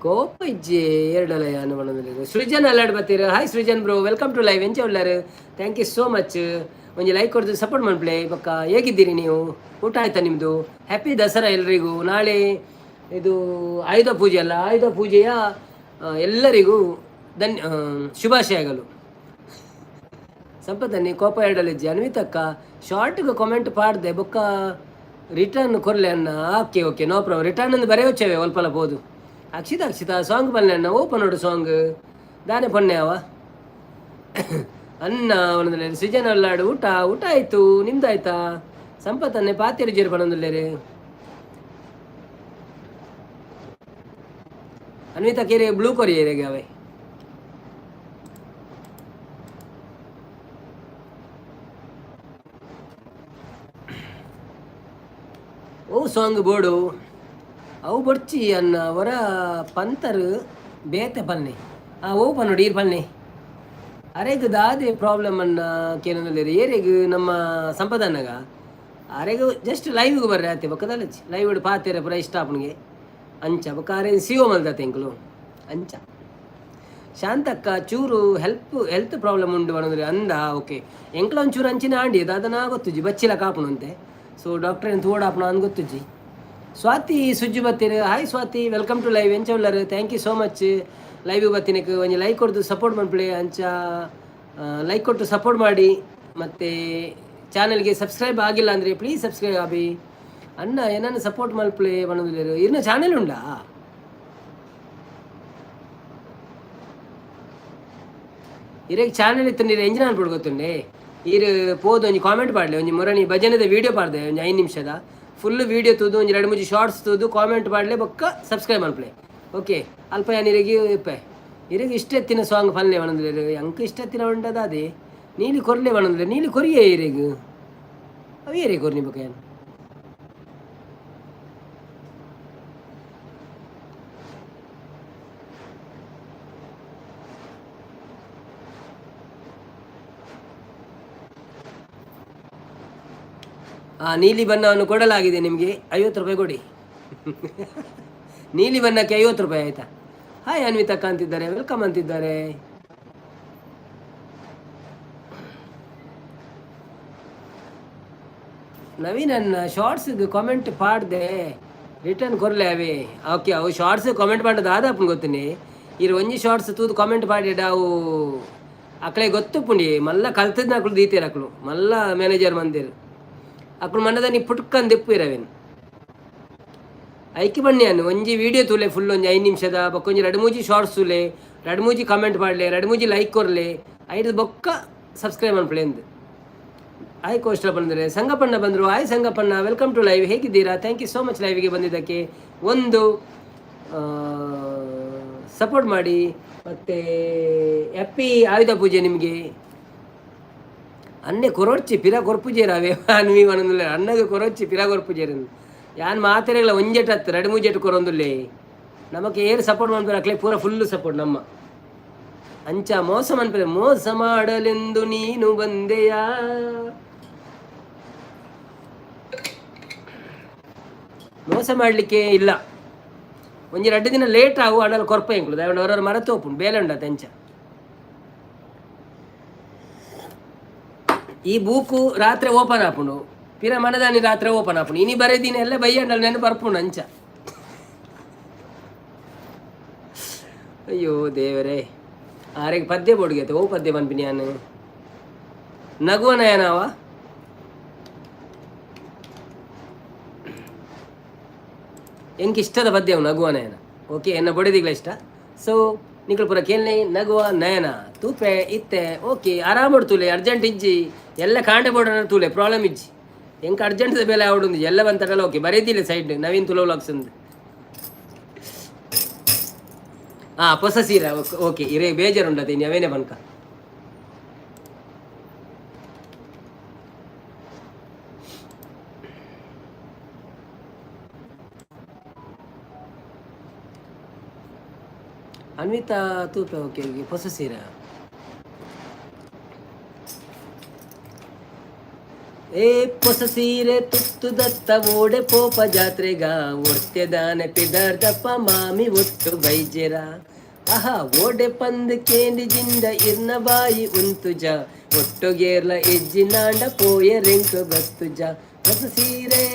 ಕೋಪ ಇಜ್ಜಿ ಎರಡಲ ಯಾನ್ ಪನೊಂದುಲ್ಲೆರ್. Srijan ಅಲ್ಲಾಡ್ ಬತ್ತೀರ್. Hi Srujan bro, welcome to live. ಎಂಚ ಉಲ್ಲರ್? Thank you so much. ಒಂಜಿ ಲೈಕ್ ಕೊಡ್ದು ಸಪೋರ್ಟ್ ಮನ್ಪುಲೆ. ಬೊಕ್ಕ ಹೇಗಿದ್ದೀರಿ ನೀವು? ಊಟ ಆಯ್ತಾ ನಿಮ್ಮದು? ಹ್ಯಾಪಿ ದಸರಾ ಎಲ್ರಿಗೂ. ನಾಳೆ ಇದು ಆಯುಧ ಪೂಜೆ ಅಲ್ಲ? ಆಯುಧ ಪೂಜೆಯ ಎಲ್ಲರಿಗೂ ಧನ್ಯ ಶುಭಾಶಯಗಳು. ಸಂಪತ್ತನ್ನಿ ಕೋಪ ಎರಡಲಿಜ್ಜಿ. ಅನ್ವಿತಕ್ಕ ಶಾರ್ಟ್ಗೆ ಕಾಮೆಂಟ್ ಪಾಡ್ದೆ, ಬೊಕ್ಕ ರಿಟರ್ನ್ ಕೊರ್ಲೆ ಅನ್ನ. Okay okay, no problem. Return ಅಂದು ಬರೆಯೋಚವೆ ಒಲ್ಪಲ ಪೋದು. ಅಕ್ಷಿತ ಅಕ್ಷಿತ ಸಾಂಗ್ ಪನ್ಲೆ ಅಣ್ಣ. ಓ ಪನ್ನೋಡು ಸಾಂಗ್ ದಾನೆ ಪೊನ್ನೆ ಅವ ಅನ್ನ ಪನೊಂದುಲ್ಲೆರ್. ಸೃಜನ್ ಅಲ್ಲಾಡು ಊಟ ಊಟ ಆಯ್ತು, ನಿಮ್ದಾಯ್ತಾ? ಸಂಪತ್ತನ್ನೆ ಪಾತೆರು ಜೇರು ಪನೊಂದುಲ್ಲೆರ್. ಅನ್ವಿತಾ ಕೇರೆ ಬ್ಲೂ ಕೊರಿಯೇರೆಗೆ ಅವೆ. ಓ ಸಾಂಗ್ ಬೋಡು ಅವು ಬೊಡ್ಚಿ ಅನ್ನ ಒರ ಪಂತರ್ ಬೇತೆ ಪನ್ನೆ. ಆ ಓ ಪನ್ನೋಡು ಈರ್ ಪನ್ನೆ. ಅರೆಗ್ ದಾದೆ ಪ್ರಾಬ್ಲಮ್ ಅನ್ನ ಕೇನೊಂದುಲ್ಲೆರ್. ಏರೆಗ್? ನಮ್ಮ ಸಂಪದನ್ನಗ. ಅರೆಗ್ ಜಸ್ಟ್ ಲೈವ್ಗೆ ಬರ್ರೆ ಆತೆ, ಬೊಕ್ಕ ಲೈವ್ ಪಾತೆರ ಪೂರ ಇಷ್ಟ ಆಪುನಿಗೆ ಅಂಚ. ಬೊಕ್ಕ ಅರೆ ಸಿ ಒ ಮಲ್ದತೆ ಎಂಕುಲು ಅಂಚ. ಶಾಂತಕ್ಕ ಚೂರು ಹೆಲ್ತ್ ಪ್ರಾಬ್ಲಮ್ ಉಂಡು ಪನೊಂದುಲ್ಲೆರ್ ಅಂದ. ಓಕೆ, ಎಂಕ್ಲ ಒಂಚೂರು ಅಂಚಿನ ಆಂಡಿ ದಾದನಾ ಗೊತ್ತುಜಿ, ಬಚ್ಚಿಲ ಕಾಪುನಂತೆ. ಸೊ ಡಾಕ್ಟರ್ ಏನು ತೋಡಾಪುನ ಅಂದ್ ಗೊತ್ತುಜಿ. Swathi ಸುಜ್ಜು ಬತ್ತೀರ್. Hi Swathi, welcome to live. ಎಂಚ ಉಲ್ಲರ್? Thank you so much. Live ಬತ್ತಿನಕ್ ಒಂಜಿ ಲೈಕ್ ಕೊಡ್ದು ಸಪೋರ್ಟ್ ಮನ್ಪುಲೆ. ಅಂಚ ಲೈಕ್ ಕೊಟ್ಟು ಸಪೋರ್ಟ್ ಮಾಡಿ. ಮತ್ತು ಚಾನಲ್ಗೆ ಸಬ್ಸ್ಕ್ರೈಬ್ ಆಗಿಲ್ಲ ಅಂದರೆ ಪ್ಲೀಸ್ ಸಬ್ಸ್ಕ್ರೈಬ್ ಆಬಿ. ಅಣ್ಣ ಏನನ್ನ ಸಪೋರ್ಟ್ ಮಲ್ಪುಲೆ ಪನೊಂದುಲ್ಲೆರ್. ಇರ್ನ ಚಾನೆಲ್ ಉಂಡಾ? ಇರೆಗ್ ಚಾನೆಲ್ ಇತ್ತು ನೀರು ಎಂಜಿನ ಅನ್ಪುಡು ಗೊತ್ತುಂಡೆ. ಈರ್ ಪೋದು ಒಂಜಿ ಕಾಮೆಂಟ್ ಪಾಡ್ಲೆ. ಒಂಜಿ ಮುರಣಿ ಭಜನೆದ ವೀಡಿಯೋ ಪಾಡ್ದೆ, ಒಂಜಿ 5 ನಿಮಿಷದ ಫುಲ್ ವೀಡಿಯೋ ತೂದು, ಒಂಜಿ ರಡ್ಡ್ ಮೂಜಿ ಶಾರ್ಟ್ಸ್ ತೂದು ಕಾಮೆಂಟ್ ಪಾಡ್ಲೆ, ಬೊಕ್ಕ ಸಬ್ಸ್ಕ್ರೈಬ್ ಮನ್ಪುಲೆ. ಓಕೆ, ಅಲ್ಪ ಯಾನ್ ಇರೆಗ್ ಇಪ್ಪೆ. ಇರೆಗ್ ಇಷ್ಟ ಎತ್ತಿನ ಸಾಂಗ್ ಪನ್ಲೆ ಪನೊಂದುಲ್ಲೆರ್. ಅಂಕ್ ಇಷ್ಟ ಎತ್ತಿನ ಉಂಡದ ಅದೇ ನೀಲಿ ಕೊರ್ಲೆ ಪನೊಂದುಲ್ಲೆರ್. ನೀಲಿ ಕೊರಿಯೆ ಇರೆಗ್, ಅವು ಏರೆ ಕೊರ್ನಿ ಬೊಕ್ಕ ಯಾನ್. ಆ ನೀಲಿ ಬಣ್ಣವನ್ನು ಕೊಡಲಾಗಿದೆ ನಿಮಗೆ. 50 ರೂಪಾಯಿ ಕೊಡಿ. ನೀಲಿ ಬಣ್ಣಕ್ಕೆ 50 ರೂಪಾಯಿ, ಆಯಿತಾ? ಹಾಯ್ ಅನ್ವಿತಕ್ಕ ಅಂತಿದ್ದಾರೆ, welcome ಅಂತಿದ್ದಾರೆ. ನವೀನ್ ಅನ್ನ ಶಾರ್ಟ್ಸ್ ಕಾಮೆಂಟ್ ಪಾಡ್ದೆ, ರಿಟರ್ನ್ ಕೊರ್ಲೆ ಅವೇ. ಓಕೆ, ಅವು ಶಾರ್ಟ್ಸ್ ಕಾಮೆಂಟ್ ಮಾಡೋದು ಆದಾಪುಂಡು ಗೊತ್ತಿನಿ. ಇರು ಒಂಜಿ ಶಾರ್ಟ್ಸ್ ತೂದು ಕಾಮೆಂಟ್ ಪಾಡಿಡ, ಅವು ಅಕ್ಲೆ ಗೊತ್ತುಪುಂಡಿ. ಮಲ್ಲ ಕಲ್ತದ್ನ ಅಕ್ಲು ದೀತೇರು. ಅಕ್ಲು ಮಲ್ಲ ಮ್ಯಾನೇಜರ್ ಮಂದಿರು. ಅಕ್ಲು ಮನ್ನದನಿ ಪುಟ್ಕಂದು ದೆಪ್ಪುವೆರ್ ಅವೇನು. ಐಕಿ ಬನ್ನಿ ಅನ್ನು ಒಂಜಿ ವಿಡಿಯೋ ತೂಲೆ ಫುಲ್, ಒಂಜಿ 5 ನಿಮಿಷದ. ಬೊಕ್ಕ ಒಂಜಿ ರಡ್ಡ್ ಮೂಜಿ ಶಾರ್ಟ್ಸ್ ತೂಲೆ, ರಡ್ಡ್ ಮೂಜಿ ಕಮೆಂಟ್ ಪಾಡ್ಲೆ, ರಡ್ಡ್ ಮೂಜಿ ಲೈಕ್ ಕೊರ್ಲೆ, ಐದು ಬೊಕ್ಕ ಸಬ್ಸ್ಕ್ರೈಬ್ ಮನ್ಪುಲೆ ಅಂದ್. ಹಾಯ್ ಕೋಸ್ಟಲ್ ಬಂದರೆ, ಸಂಗಪ್ಪಣ್ಣ ಬಂದರು. Hi Sangappanna, welcome to live. ಹೇಗಿದ್ದೀರಾ? Thank you so much ಲೈವ್ಗೆ ಬಂದಿದ್ದಕ್ಕೆ. ಒಂದು ಸಪೋರ್ಟ್ ಮಾಡಿ. ಮತ್ತು ಹ್ಯಾಪಿ ಆಯುಧ ಪೂಜೆ ನಿಮಗೆ. ಅನ್ನೆ ಕೊರೊಚ್ಚಿ ಪಿರ ಕೊರ್ಪುಜೇರ್ ಅವೇ ಅನ್ವಿ ಪನೊಂದುಲ್ಲೆ. ಅಣ್ಣಗ್ ಕೊರೊಚ್ಚಿ ಪಿರ ಕೊರ್ಪುಜೇರ್. ಯಾನ್ ಮಾತೆರೆಗ್ಲ ಒಂಜೆಟ್ ಅತ್ತು, ರಡ್ಡ್ ಮೂಜೆಟ್ ಕೊರೊಂದುಲ್ಲೆ. ನಮಕ್ ಏರ್ ಸಪೋರ್ಟ್ ಮನ್ಪುವೆರ್ ಅಕ್ಲೆ ಪೂರ ಫುಲ್ ಸಪೋರ್ಟ್ ನಮ್ಮ. ಅಂಚ ಮೋಸ ಮನ್ಪುವೆ, ಮೋಸ ಮಾಡಲೆಂದು ನೀನು ಬಂದೆಯಾ. ಮೋಸ ಮಾಡಲಿಕ್ಕೆ ಇಲ್ಲ. ಒಂಜಿ ರಡ್ಡ್ ದಿನ ಲೇಟ್ ಆವು, ಆಂಡಲ ಕೊರ್ಪ ಎಂಕುಲು. ದಾಯೆ ಅವರವ್ರ ಮರತ್ ಪೋಪುಂಡು, ಬೇಲೆ ಉಂಡತೆ ಅಂಚ. ಈ ಬೂಕು ರಾತ್ರಿ ಓಪನ್ ಆಪುಂಡು, ಪಿರ ಮನದಾನಿ ರಾತ್ರಿ ಓಪನ್ ಆಪುಂಡು. ಇನಿ ಬರೆದಿನ ಎಲ್ಲ ಬಯ್ಯಂಡಲ ನೆನಪು ಬರ್ಪುಂಡು ಅಂಚ. ಅಯ್ಯೋ ದೇವರೇ, ಆರೆಗ್ ಪದ್ಯ ಬೋಡ್ಗೆತೆ. ಓ ಪದ್ಯ ಪನ್ಪಿನಿ ಯಾನ್? ನಗುವ ನಯನವ. ಎಂಕ್ ಇಷ್ಟದ ಪದ್ಯ ಅವು, ನಗುವ ನಯನ. ಓಕೆ, ಎನ್ನ ಬೊಡೆದಿಗ್ಲ ಇಷ್ಟ. ಸೊ ನಿಕುಲು ಪೂರ ಕೇಳ್ನೆ, ನಗುವ ನಯನ ತೂಪೆ ಇತ್ತೆ. ಓಕೆ, ಆರಾಮಡ್ ತೂಲೆ, ಅರ್ಜೆಂಟ್ ಇಜ್ಜಿ. ಎಲ್ಲ ಕಾಂಡೆ ಬೋರ್ಡ್ ತೂಲೆ, ಪ್ರಾಬ್ಲಮ್ ಇಜ್ಜಿ. ಎಂಕ್ ಅರ್ಜೆಂಟ್ ಬೇಲೆ ಆವಡುಂದು ಎಲ್ಲ ಬಂತಡಲ್ಲ. ಓಕೆ, ಬರೇದಿಲ್ಲ ಸೈಡ್ ನವೀನ್ ತುಳು ವ್ಲಾಗ್ಸ್ ಅಂದ್. ಹಾಂ, ಹೊಸ ಸೀರೆ. ಓಕೆ, ಇರೇ ಬೇಜಾರುಂಡತೆ ಇನ್ನು ಅವೇನೆ ಬನ್ಕ. ಅನ್ವಿತಾ ತೂಪೆ. ಓಕೆ ಓಕೆ, ಹೊಸ ಸೀರೆ. ಏ ಪೊಸ ಸೀರೆ ತುತ್ತು ದತ್ತ ಓಡೆ ಪೋಪ ಜಾತ್ರೆಗ, ಒರ್ತೆದಾನೆ ಪಿದಾರ್ದಪ್ಪ ಮಾಮಿ ಒಟ್ಟು ಬೈಜೆರ. ಆಹಾ, ಓಡೆ ಪಂದ್ ಕೇಂಡಿ ಜಿಂದ ಇರ್ನ ಬಾಯಿ ಉಂತುಜ, ಒಟ್ಟುಗೇರ್ಲ ಇಜ್ಜಿನಾಂಡ ಪೋಯ ರೆಂಕು ಗೊತ್ತುಜ. ಹೊಸ ಸೀರೆ,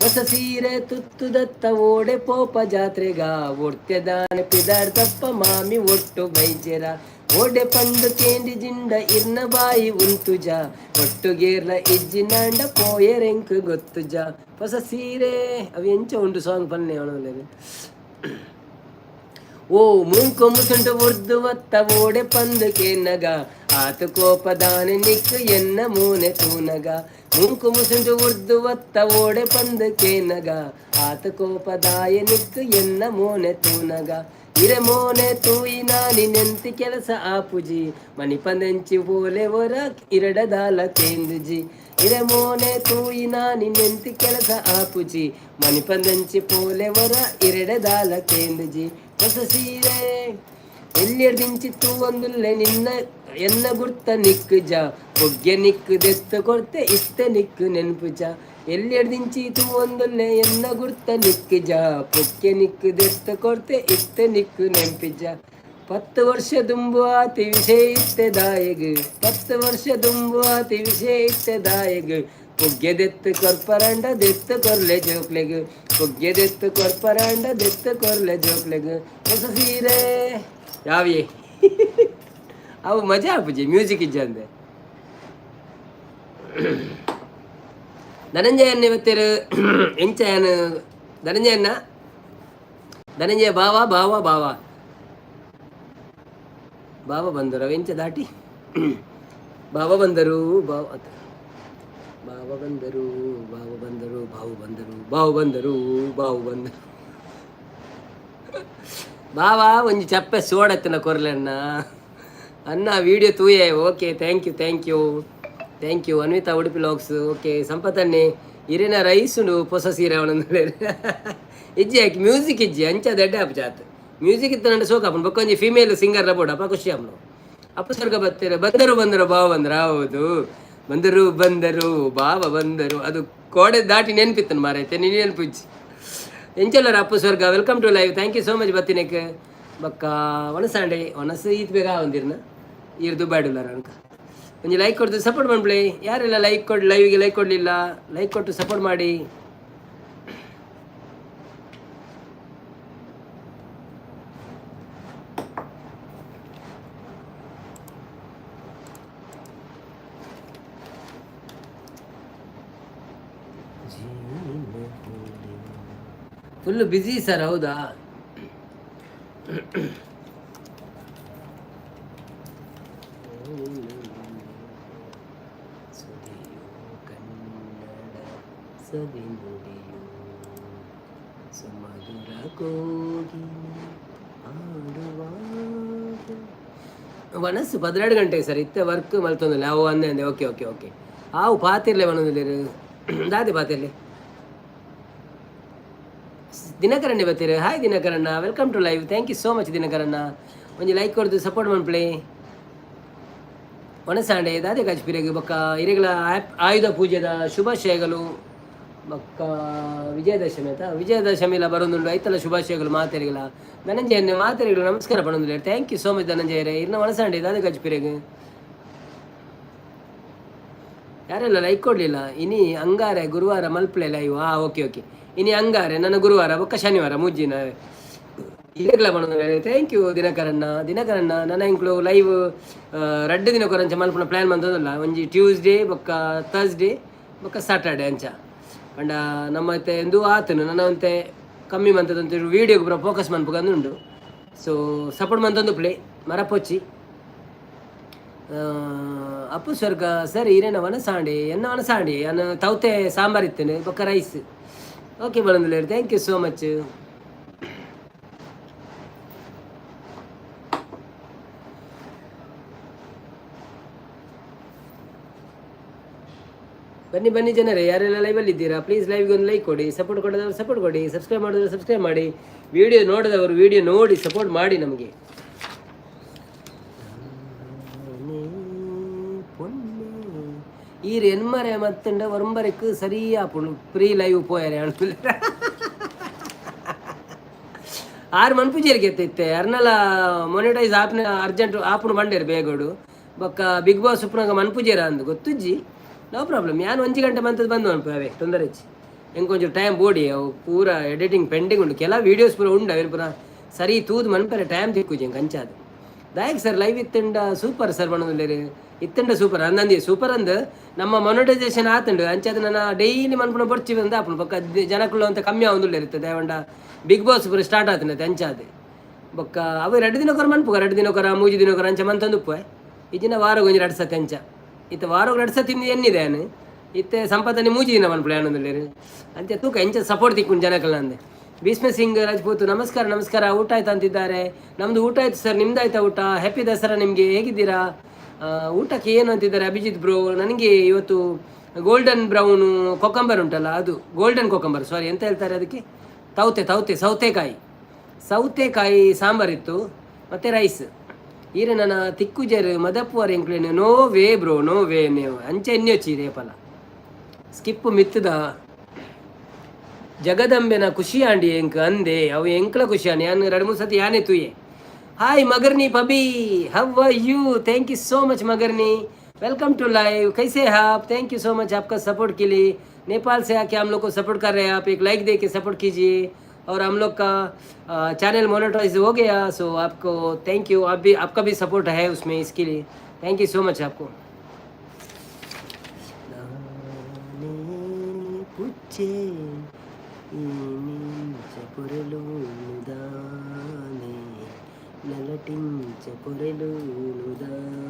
ಹೊಸ ಸೀರೆ ತುತ್ತು ದತ್ತ ಓಡೆ ಪೋಪ ಜಾತ್ರೆಗ, ಒರ್ತೆದಾನೆ ಪಿದಾರ್ದಪ್ಪ ಮಾಮಿ ಒಟ್ಟು ಬೈಜೆರ. ಓಡೆ ಪಂದು ಕೇಂಡಿ ಜಿಂಡ ಇರ್ನ ಬಾಯಿ ಉಂತುಜ, ಒಟ್ಟುಗೇರ್ಲ ಇಜ್ಜಿನಾಂಡ ಪೋಯರೆಂಕ್ ಗೊತ್ತುಜ. ಹೊಸ ಸೀರೆ. ಅವು ಎಂಚ ಉಂಡು ಸಾಂಗ್ ಪನ್ನೆ ಅವನಲ್ಲಿ. ಓ ಮೂಂಕೊಮ್ಮುಸುಂಟು ಉರ್ದು ಒತ್ತ ಓಡೆ ಪಂದು ಕೇನಗ, ಆತು ಕೋಪದಾನೆ ನಿಕ್ಕು ಎನ್ನ ಮೂನೆ ತೂನಗ. ಮೂಂಕು ಮುಸುಂಟು ಉರ್ದು ಒತ್ತ ಓಡೆ ಪಂದು ಕೇನಗ, ಆತು ಕೋಪದಾಯ ನಿಕ್ಕು ಎನ್ನ ಮೋನೆ ತೂನಗ. ಇರೆ ಮೋನೆ ತೂಯಿ ನಾನಿ ನೆಂತಿ ಕೆಲಸ ಆಪುಜಿ, ಮಣಿಪಂದೆಂಚಿ ಓಲೆ ಒರ ಇರಡದಾಲ ಕೇಂದುಜಿ. ಇರೆ ಮೋನೆ ತೂಯಿ ನಾನಿ ನೆಂತಿ ಕೆಲಸ ಆಪುಜಿ, ಮಣಿಪಂದಂಚಿ ಪೋಲೆ ಒರ ಇರಡದಾಲ ಕೇಂದುಜಿ. ಹೊಸ ಸೀರೆ. ಎಲ್ಲಿರ್ದಿಂಚಿ ತೂವೊಂದುಲ್ಲೆ ನಿನ್ನ ಎನ್ನ ಗುರ್ತ ನಿಕ್ಕುಜ, ಬೊಗ್ಗೆ ನಿಕ್ಕು ದೆತ್ತು ಕೊರ್ತೆ ಇತ್ತೆ ನಿಕ್ಕು ನೆನ್ಪುಜ. ಎಲ್ಲಿರ್ದಿಂಚಿ ತೂವೊಂದುಲ್ಲೆ ಎನ್ನ ಗುರ್ತ ನಿಕ್ಕುಜ, ಪೊಕ್ಕೆ ನಿಕ್ಕು ದೆತ್ತು ಕೊರ್ತೆ ಇತ್ತೆ ನಿಕ್ಕು ನೆಂಪಿಜ. 10 ವರ್ಷ ದುಂಬು ಆತಿ ವಿಷಯ ಇತ್ತೆ ದಾಯಗ್, 10 ವರ್ಷ ದುಂಬು ಆತಿ ವಿಷಯ ಇತ್ತೆ ದಾಯಗ್. ಪುಗ್ಗೆ ದೆತ್ತು ಕೊರ್ಪರಂಡ ದೆತ್ತು ಕೊರ್ಲೆ ಜೋಕ್ಲೆಗ್, ಪುಗ್ಗೆ ದೆತ್ತು ಕೊರ್ಪರಂಡ ದೆತ್ತು ಕೊರ್ಲೆ ಜೋಕ್ಲೆಗ್. ಹೊಸ ಸೀರೆ. ಯಾವಿಯೇ ಅವು ಮಜಾ ಆಪುಜಿ ಮ್ಯೂಸಿಕ್ ಇಜ್ಜಂದೆ. ಧನಂಜಯನ್ ಇವತ್ತೇರು ಎಂಚ ಯಾನ್ ಧನಂಜಯನ್ನ. ಧನಂಜಯ ಬಾವ ಬಾವ ಬಾವ ಬಾವ ಬಂದರು. ಎಂಚ ದಾಟಿ ಬಾವ ಬಂದರು ಬಾವ, ಬಾವ ಬಂದರು, ಬಾವ ಬಂದರು, ಬಾವು ಬಂದರು, ಬಾವು ಬಂದರು, ಬಾವು ಬಂದರು. ಬಾವಾ, ಒಂಜಿ ಚಪ್ಪೆ ಸೋಡತ್ತಿನ ಕೊರ್ಲೆಣ್ಣ. ಅನ್ನ video ತೂಯೆ. Okay, thank you, thank you, thank you. Anvita Udupi vlogs, okay. ಸಂಪತನ್ನೆ ಇರಿನ ರೈಸುಂಡು ಪೊಸ ಸೀರೆ ಅವನಂದು ಇಜ್ಜಿ ಹಾಕಿ ಮ್ಯೂಸಿಕ್ ಇಜ್ಜಿ ಅಂಚ ದಡ್ಡೆ ಆಪು ಜಾತ್. ಮ್ಯೂಸಿಕ್ ಇತ್ತು ಸೋಕ ಆಪುಂಡು. ಬೊಕ್ಕ ಒಂಜಿ ಫಿಮೇಲ್ ಸಿಂಗರ್ ಬೋಡು, ಅಪ್ಪ ಖುಷಿ ಆಪುಂಡು. ಅಪ್ಪ ಸ್ವರ್ಗ ಬತ್ತೀರ. ಬಂದರು ಬಂದರು ಬಾವ ಬಂದರು. ಹೌದು, ಬಂದರು ಬಂದರು ಬಾವ ಬಂದರು. ಅದು ಕೋಡೆ ದಾಟಿ ನೆನಪಿತ್ತನು ಮಾರೈತೆ, ನೀನು ನೆನಪಿಜ್ಜಿ. ಎಂಚಲ್ಲರ ಅಪ್ಪು ಸ್ವರ್ಗ, welcome to live. Thank you so much ಬತ್ತಿನಕ್ಕೆ. ಬಕ್ಕ ಒಣಸಾಂಡೆ ಒಣಸು ಈತ್ ಬೇಗ ಒಂದಿರ್ನ ಈರ್ ದುಬಾಡುಲ್ಲಾರ ಅನ್ಕ. ಒಂಜಿ ಲೈಕ್ ಕೊಡ್ತು ಸಪೋರ್ಟ್ ಮಾಡ್ಬಿಡಿ. ಯಾರೆಲ್ಲ ಲೈಕ್ ಕೊಡ್, ಲೈವ್ಗೆ ಲೈಕ್ ಕೊಡಲಿಲ್ಲ, ಲೈಕ್ ಕೊಟ್ಟು ಸಪೋರ್ಟ್ ಮಾಡಿ. ಫುಲ್ ಬ್ಯುಸಿ ಸರ್, ಹೌದಾ? ಸುದಿಯು ಕನ್ನಡ ಸವಿ ನುಡಿಯು, ಸುಮಧುರ ಕೋಗಿಲೆ ಹಾಡುವಾಗ. ವನಸ್ಸು 12 ಗಂಟೆ ಸರ್, ಇತ್ತೆ ವರ್ಕ್ ಮಲ್ತೊಂದಿಲ್ಲ ಅವು ಅಂದೆ ಅಂದೆ. ಓಕೆ ಓಕೆ ಓಕೆ, ಆವು ಪಾತಿರ್ಲೆ ಬನೊಂದಿಲ್ಲೇರು ದಾದೆ ಪಾತಿರ್ಲೆ. ದಿನಕರಣ್ಣೆ ಬರ್ತೀರ. Hi Dinakaranna, welcome to live. Thank you so much Dinakaranna. ಒಂಜಿ ಲೈಕ್ ಕೊಡ್ದು ಸಪೋರ್ಟ್ ಮನ್ಪ್ಲೆ. ಒಣಸಾಂಡೆ ದಾದೆ ಕಾಜ್ಪಿರೆಗ್ ಬೊಕ್ಕ ಇರೆಗಳ ಆಯುಧ ಪೂಜೆದ ಶುಭಾಶಯಗಳು. ಬೊಕ್ಕ ವಿಜಯದಶಮಿ ಆತ, ವಿಜಯದಶಮಿಲ ಬರೋದುಂಡು, ಐತಲ ಶುಭಾಶಯಗಳು ಮಾತೆರಿಗಳ. ಧನಂಜಯ ಮಾತೆರಿಗಳು ನಮಸ್ಕಾರ ಪಡೊಂದುಲ್ಲೆರ್. Thank you so much ಧನಂಜಯರೇ. ಇರ್ನ ಒಣಸಾಂಡೆ ದಾದೆ ಕಾಜ್ಪಿರೆಗ್. ಯಾರೆಲ್ಲ ಲೈಕ್ ಕೊಡಲಿಲ್ಲ? ಇನಿ ಅಂಗಾರೆ ಗುರುವಾರ ಮಲ್ಪಲೆ ಲೈವ್. ಹಾಂ, ಓಕೆ ಓಕೆ. ಇನಿ ಅಂಗಾರೆ, ನನ್ನ ಗುರುವಾರ ಬೊಕ್ಕ ಶನಿವಾರ ಮುಜ್ಜಿನ ಇರೆಗ್ಲ ಪನೊಂದು. Thank you ದಿನಕರಣ್ಣ. ದಿನಕರಣ್ಣ, ನನ್ನ ಇಂಕ್ಲು ಲೈವ್ ರಡ್ಡ್ ದಿನ ಕೊರಂಚ ಮಲ್ಪುನ ಪ್ಲ್ಯಾನ್ ಮಂತದಲ್ಲ. ಒಂಜಿ ಟ್ಯೂಸ್ಡೇ ಬೊಕ್ಕ ಥರ್ಸ್ಡೇ ಬೊಕ್ಕ ಸ್ಯಾಟರ್ಡೆ ಅಂಚ. ಪಂಡ ನಮ್ಮ ಇತ್ತೆ ಎಂದೂ ಆತನು ನನ್ನ ಅಂತೆ ಕಮ್ಮಿ ಮಂತದಂತ ವೀಡಿಯೋಗೆ ಪೂರ ಫೋಕಸ್ ಮನ್ಪುಗಂದುಂಡು. ಸೊ ಸಪೋರ್ಟ್ ಮಂತೊಂದು ಪ್ಲೇ ಮರಪೊಚ್ಚಿ. ಅಪ್ಪು ಸ್ವರ್ಗ ಸರ್, ಈರೇನ ವನಸಾಂಡೆ ಎನ್ನ ವನಸಾಂಡೆ ಅನ್ನ ತೌತೆ ಸಾಂಬಾರ್ ಇತ್ತೇನೆ ಬೊಕ್ಕ ರೈಸ್. ಓಕೆ ಬಳಂದುಲ್ಲೇರು, thank you so much. ಬನ್ನಿ ಬನ್ನಿ ಜನರೇ, ಯಾರೆಲ್ಲ ಲೈವಲ್ಲಿ ಇದ್ದೀರಾ ಪ್ಲೀಸ್ ಲೈವ್ಗೆ ಒಂದು ಲೈಕ್ ಕೊಡಿ. ಸಪೋರ್ಟ್ ಕೊಡೋದವರು ಸಪೋರ್ಟ್ ಕೊಡಿ, ಸಬ್ಸ್ಕ್ರೈಬ್ ಮಾಡಿದವರು ಸಬ್ಸ್ಕ್ರೈಬ್ ಮಾಡಿ, ವಿಡಿಯೋ ನೋಡಿದವರು ವಿಡಿಯೋ ನೋಡಿ ಸಪೋರ್ಟ್ ಮಾಡಿ ನಮಗೆ. ಈರ್ ಎನ್ಮರೆ ಮತ್ತಂಡ ಒರಂಬರೆಕ್ ಸರಿ ಆಪುಂಡು. ಪ್ರೀ ಲೈವ್ ಪೋಯರೆ ಅನ್ಪಿಲ್ಲ. ಆರು ಮನ್ಪುಜೇರಿಗೆ ಇತ್ತೆ ಅರ್ನಲ ಮೊನಿಟೈಸ್ ಆಪ್ನ ಅರ್ಜೆಂಟ್ ಆಪುಂಡು ಬಂಡೇರು ಬೇಗೋಡು. ಬೊಕ್ಕ ಬಿಗ್ ಬಾಸ್ ಉಪ್ಪುನಾಗ ಮನ್ಪುಜೇರ ಅಂದು ಗೊತ್ತುಜ್ಜಿ. ನೋ ಪ್ರಾಬ್ಲಮ್, ಯಾನ್ ಒಂಜಿ ಗಂಟೆ ಮಂತದ್ದು ಬಂದು ಮನ್ಪು ಅವೇ ತೊಂದರೆ ಇಜ್ಜಿ. ಎಂಕ್ ಒಂಚೂರು ಟೈಮ್ ಬೋಡಿ, ಅವು ಪೂರ ಎಡಿಟಿಂಗ್ ಪೆಂಡಿಂಗ್ ಉಂಡು. ಕೆಲ ವೀಡಿಯೋಸ್ ಪೂರ ಉಂಡು, ಅವೇನು ಪೂರ ಸರಿ ತೂದು ಮನ್ಪರೆ ಟೈಮ್ ತಿಕ್ಕುಜಿ ಎಂಕ್ ಅಂಚಾದ್. ದಾಯಕ್ ಸರ್ ಲೈವ್ ಇತ್ತಂಡ ಸೂಪರ್ ಸರ್ ಪನೊಂದುಲ್ಲೆರ್. ಇತ್ತಂಡ ಸೂಪರ್ ಅಂದಂದಿ ಸೂಪರ್ ಅಂದ್. ನಮ್ಮ ಮೊನಿಟೈಸೇಷನ್ ಆತುಂಡು, ಅಂಚಾದ್ ನನ ಡೈಲಿ ಮನ್ಪುನ ಬೊರ್ಚಿ ಬಂದು ಆಪುಂಡು. ಬೊಕ್ಕ ಜನಕುಲು ಅಂತ ಕಮ್ಮಿ ಆವೊಂದುಲ್ಲೆರ್ ಇತ್ತೆ, ದಾಯೆಪಂಡ ಬಿಗ್ ಬಾಸ್ ಪೂರ ಸ್ಟಾರ್ಟ್ ಆತುಂಡು ಅಂಚಾದ್. ಬೊಕ್ಕ ಅವು ರಡ್ಡ್ ದಿನಕ್ಕೊರ ಮನ್ಪುಗ, 2 ದಿನಕ್ಕೊರ 3 ದಿನಕ್ಕೊರ ಅಂಚ ಮಂತೊಂದು ಉಪ್ಪುವೆ. ಇಜ್ಜಿಂಡ ವಾರಗ್ ಒಂಜಿ ರಡ್ಡ್ ಸತಿ ಅಂಚ. ಇತ್ತೆ ವಾರಗ್ ರಡ್ಡ್ ಸತಿ ಎನ್ನಿದೆ ಯಾನ್. ಇತ್ತೆ ಸಂಪತ್ತನೆ 3 ದಿನ ಮನ್ಪುಲೆ ಆನೊಂದುಲ್ಲೆರ್. ಅಂಚ ತೂಕ ಎಂಚ ಸಪೋರ್ಟ್ ತಿಕ್ಕುಂಡು ಜನಕಲ್ನ ಅಂದೆ. ಭೀಷ್ಮ ಸಿಂಗ್ ರಾಜ್ಪೂತ್ ನಮಸ್ಕಾರ ನಮಸ್ಕಾರ. ಊಟ ಆಯ್ತಾ ಅಂತಿದ್ದಾರೆ. ನಮ್ಮದು ಊಟ ಆಯ್ತು ಸರ್, ನಿಮ್ದು ಆಯ್ತಾ ಊಟ? ಹ್ಯಾಪಿ ದಸರಾ ನಿಮಗೆ, ಹೇಗಿದ್ದೀರಾ? ಊಟಕ್ಕೆ ಏನು ಅಂತಿದ್ದಾರೆ ಅಭಿಜಿತ್ ಬ್ರೋ. ನನಗೆ ಇವತ್ತು ಗೋಲ್ಡನ್ ಬ್ರೌನು ಕೊಕಂಬರ್ ಉಂಟಲ್ಲ ಅದು, ಗೋಲ್ಡನ್ ಕೊಕಂಬರ್, ಸಾರಿ, ಎಂತ ಹೇಳ್ತಾರೆ ಅದಕ್ಕೆ, ತೌತೆ ತೌತೆ ಸೌತೆಕಾಯಿ, ಸೌತೆಕಾಯಿ ಸಾಂಬಾರಿತ್ತು ಮತ್ತು ರೈಸ್. ಈರೆ ನನ್ನ ತಿಕ್ಕುಜರ್ ಮದಪ್ಪುವರ್ ಎಂಕ್ಲೇನು. No way bro, no way. ನೀವು ಅಂಚೆ ಎಣ್ಣೆ ರೇಪಲ ಸ್ಕಿಪ್ ಮಿತ್ತದ ಜಗದಂಬೆನ ಖುಷಿ ಆಂಡಿ ಎಂಕ್ ಅಂದೆ. ಅವು ಎಂಕ್ಲ ಖುಷಿ ಆಂಡಿ ಯಾನ್ 2 3 ಸತಿ ಯಾನೆ ತೂಯೆ. ಹಾಯ್ ಮಗರ್ನಿ ಪಬಿ, how are you? Thank you so much मगरनी, welcome to live. कैसे हैं आप? Thank you so much आपका सपोर्ट के लिए. नेपाल से आके हम लोग को सपोर्ट कर रहे हैं आप. एक लाइक दे के सपोर्ट कीजिए. और हम लोग का चैनल मोनेटाइज हो गया, सो आपको thank you. आप भी, आपका भी सपोर्ट है उसमें, इसके लिए thank you so much आपको. నలటించ పొరలుదానే.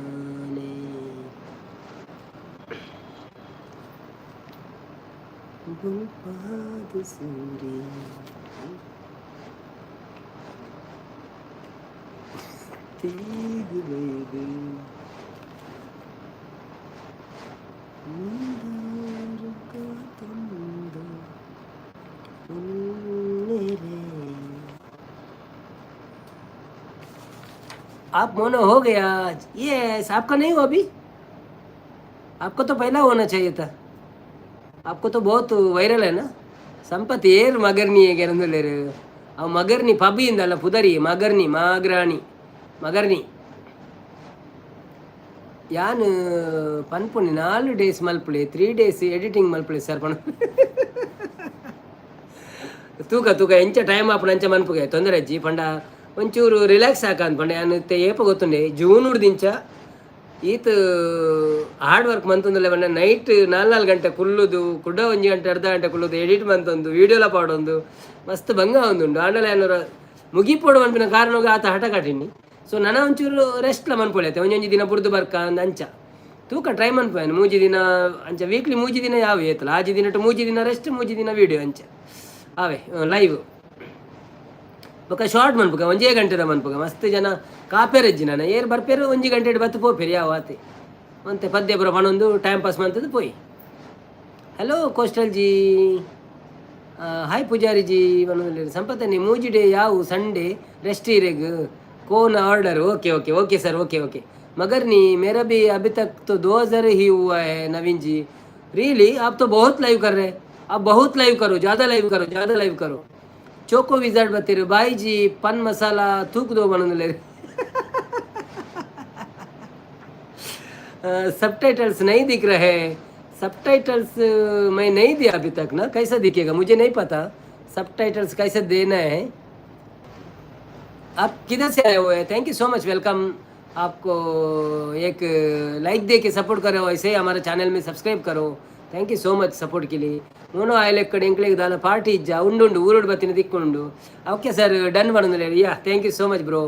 ಬೊಲ್ಪಾದ್ ಸೂರಿ ತೇಗ್ ಬೈದ್ ಮಂದಾರ ಕಾತೊಂದು ಉಲ್ಲೆರೆ. आप मोनो हो गया? यस। आपका नहीं हुआ अभी? आपको तो पहला होना चाहिए था। आपको तो बहुत वೈರಲ್ है ना. ಸಂಪತ್ ಏರ್ ಮಗರ್ನಿ ಗೆರಂದುಲ್ಲೆರ್. ಅವು ಮಗರ್ನಿ ಪಬಿ ಇಂದಲ್ಲ ಪುದರಿ ಮಗರ್ನಿ ಮಾಗ್ರಾಣಿ ಮಗರ್ನಿ. ಯಾನ್ ಪನ್ಪುನಿ 4 ಡೇಸ್ ಮಲ್ಪುಲೆ, 3 ಡೇಸ್ ಎಡಿಟಿಂಗ್ ಮಲ್ಪುಲೆ ಸರ್ ಪಣ. ತೂಕ ತೂಕ ಎಂಚ ಟೈಮ್ ಆಪುಂಡು ಅಂಚ ಮನ್ಪುಗೆ, ತೊಂದರೆ ಅಜ್ಜಿ. ಪಂಡ ಒಂಚೂರು ರಿಲ್ಯಾಕ್ಸ್ ಆಕಂದ್. ಪಂಡ ಯಾನ್ ಇತ್ತೆ ಏಪ ಗೊತ್ತುಂಡೆ, ಜೂನ್ ದಿಂಚ ಈತ್ ಹಾರ್ಡ್ ವರ್ಕ್ ಮಂತೊಂದುಲ್ಲೆ. ಪಂಡ ನೈಟ್ ನಾಲ್ ನಾಲ್ ಗಂಟೆ ಕುಲ್ಲುದು, ಕುಡ 1 ಗಂಟೆ ಅರ್ಧ ಗಂಟೆ ಕುಲ್ಲುದು, ಎಡಿಟ್ ಮಂತೊಂದು, ವೀಡಿಯೋಲ ಪಾಡೊಂದು ಮಸ್ತ್ ಬಂಗ ಒಂದುಂಡು. ಆಂಡಲ ಯಾನ್ ಮುಗಿಪೊಡು ಪನ್ಪಿನ ಕಾರಣಗ್ ಆತ ಹಠ ಕಟ್ಟಿನಿ. ಸೊ ನನ ಒಂಚೂರು ರೆಸ್ಟ್ಲ ಮನ್ಪೊಲಿ ಅತ್ತೆ. ಒಂಜೊಂಜಿ ದಿನ ಬುಡ್ದು ಬರ್ಕ ಅಂದ್ ಅಂಚ ತೂಕ ಟ್ರೈ ಮನ್ಪುವೆನ್. 3 ದಿನ ಅಂಚ, ವೀಕ್ಲಿ 3 ದಿನ ಯಾವ ಏತಲ 6 ದಿನಟ್ 3 ದಿನ ರೆಸ್ಟ್, 3 ದಿನ ವೀಡಿಯೋ ಅಂಚ ಆವೆ ಲೈವ್. ಬೊಕ ಶಾರ್ಟ್ ಮನ್ಪುಗ, ಒಂಜೇ ಗಂಟೆದ ಮನ್ಪುಗ. ಮಸ್ತ್ ಜನ ಕಾಪೇರಜ್ಜಿ ನಾನ. ಏರ್ ಬರ್ಪೇರು, 1 ಗಂಟೆ ಬತ್ತು ಪೋಪೇರು. ಯಾವ ಆತೆ ಒಂತೆ ಪದ್ಯ ಪೂರ ಪನೊಂದು ಟೈಮ್ ಪಾಸ್ ಮಂತದ್ದು ಪೋಯಿ. Hello coastal ji, hi Pujari ji ಪನೊಂದುಲ್ಲೆರ್. ಸಂಪತ್ತನಿ 3 ಡೇ ಯಾವು, ಸಂಡೇ ರೆಸ್ಟ್ ಇರೆಗ್. Cone order? Okay okay okay sir, okay okay. मगर नहीं, मेरा भी अभी तक तो 2000 ही हुआ है. नवीन जी, रियली? आप तो बहुत लाइव कर रहे हैं. आप बहुत लाइव करो, ज़्यादा लाइव करो, ज़्यादा लाइव करो. चोको विजार्ड बत्तीर, बाई जी पन मसाला थूक दो पनೊಂದುಲ್ಲೆರ್. सब टाइटल्स नहीं दिख रहे. सब टाइटल्स मैं नहीं दिया अभी तक ना, कैसा दिखेगा मुझे नहीं पता. सब टाइटल्स कैसे देना है? आप किधर से आए हुए हैं? Thank you so much, welcome. आपको एक लाइक दे के सपोर्ट करो, ऐसे ही हमारे चैनल में सब्सक्राइब करो. Thank you so much support के लिए. ಮೋನೋ ಆಯ್ಲೆಕ್ಕಡೆ ಎಂಕ್ಲೆಗ್ ದಾಲ ಪಾರ್ಟಿ ಇಜ್ಜ? ಉಂಡುಂಡು, ಊರುಡು ಬತ್ತಿನ ತಿಕ್ಕೊಂಡು. ಓಕೆ ಸರ್, ಡನ್ ಪನೊಂದುಲ್ಲೆರ್. Yeah, thank you so much bro.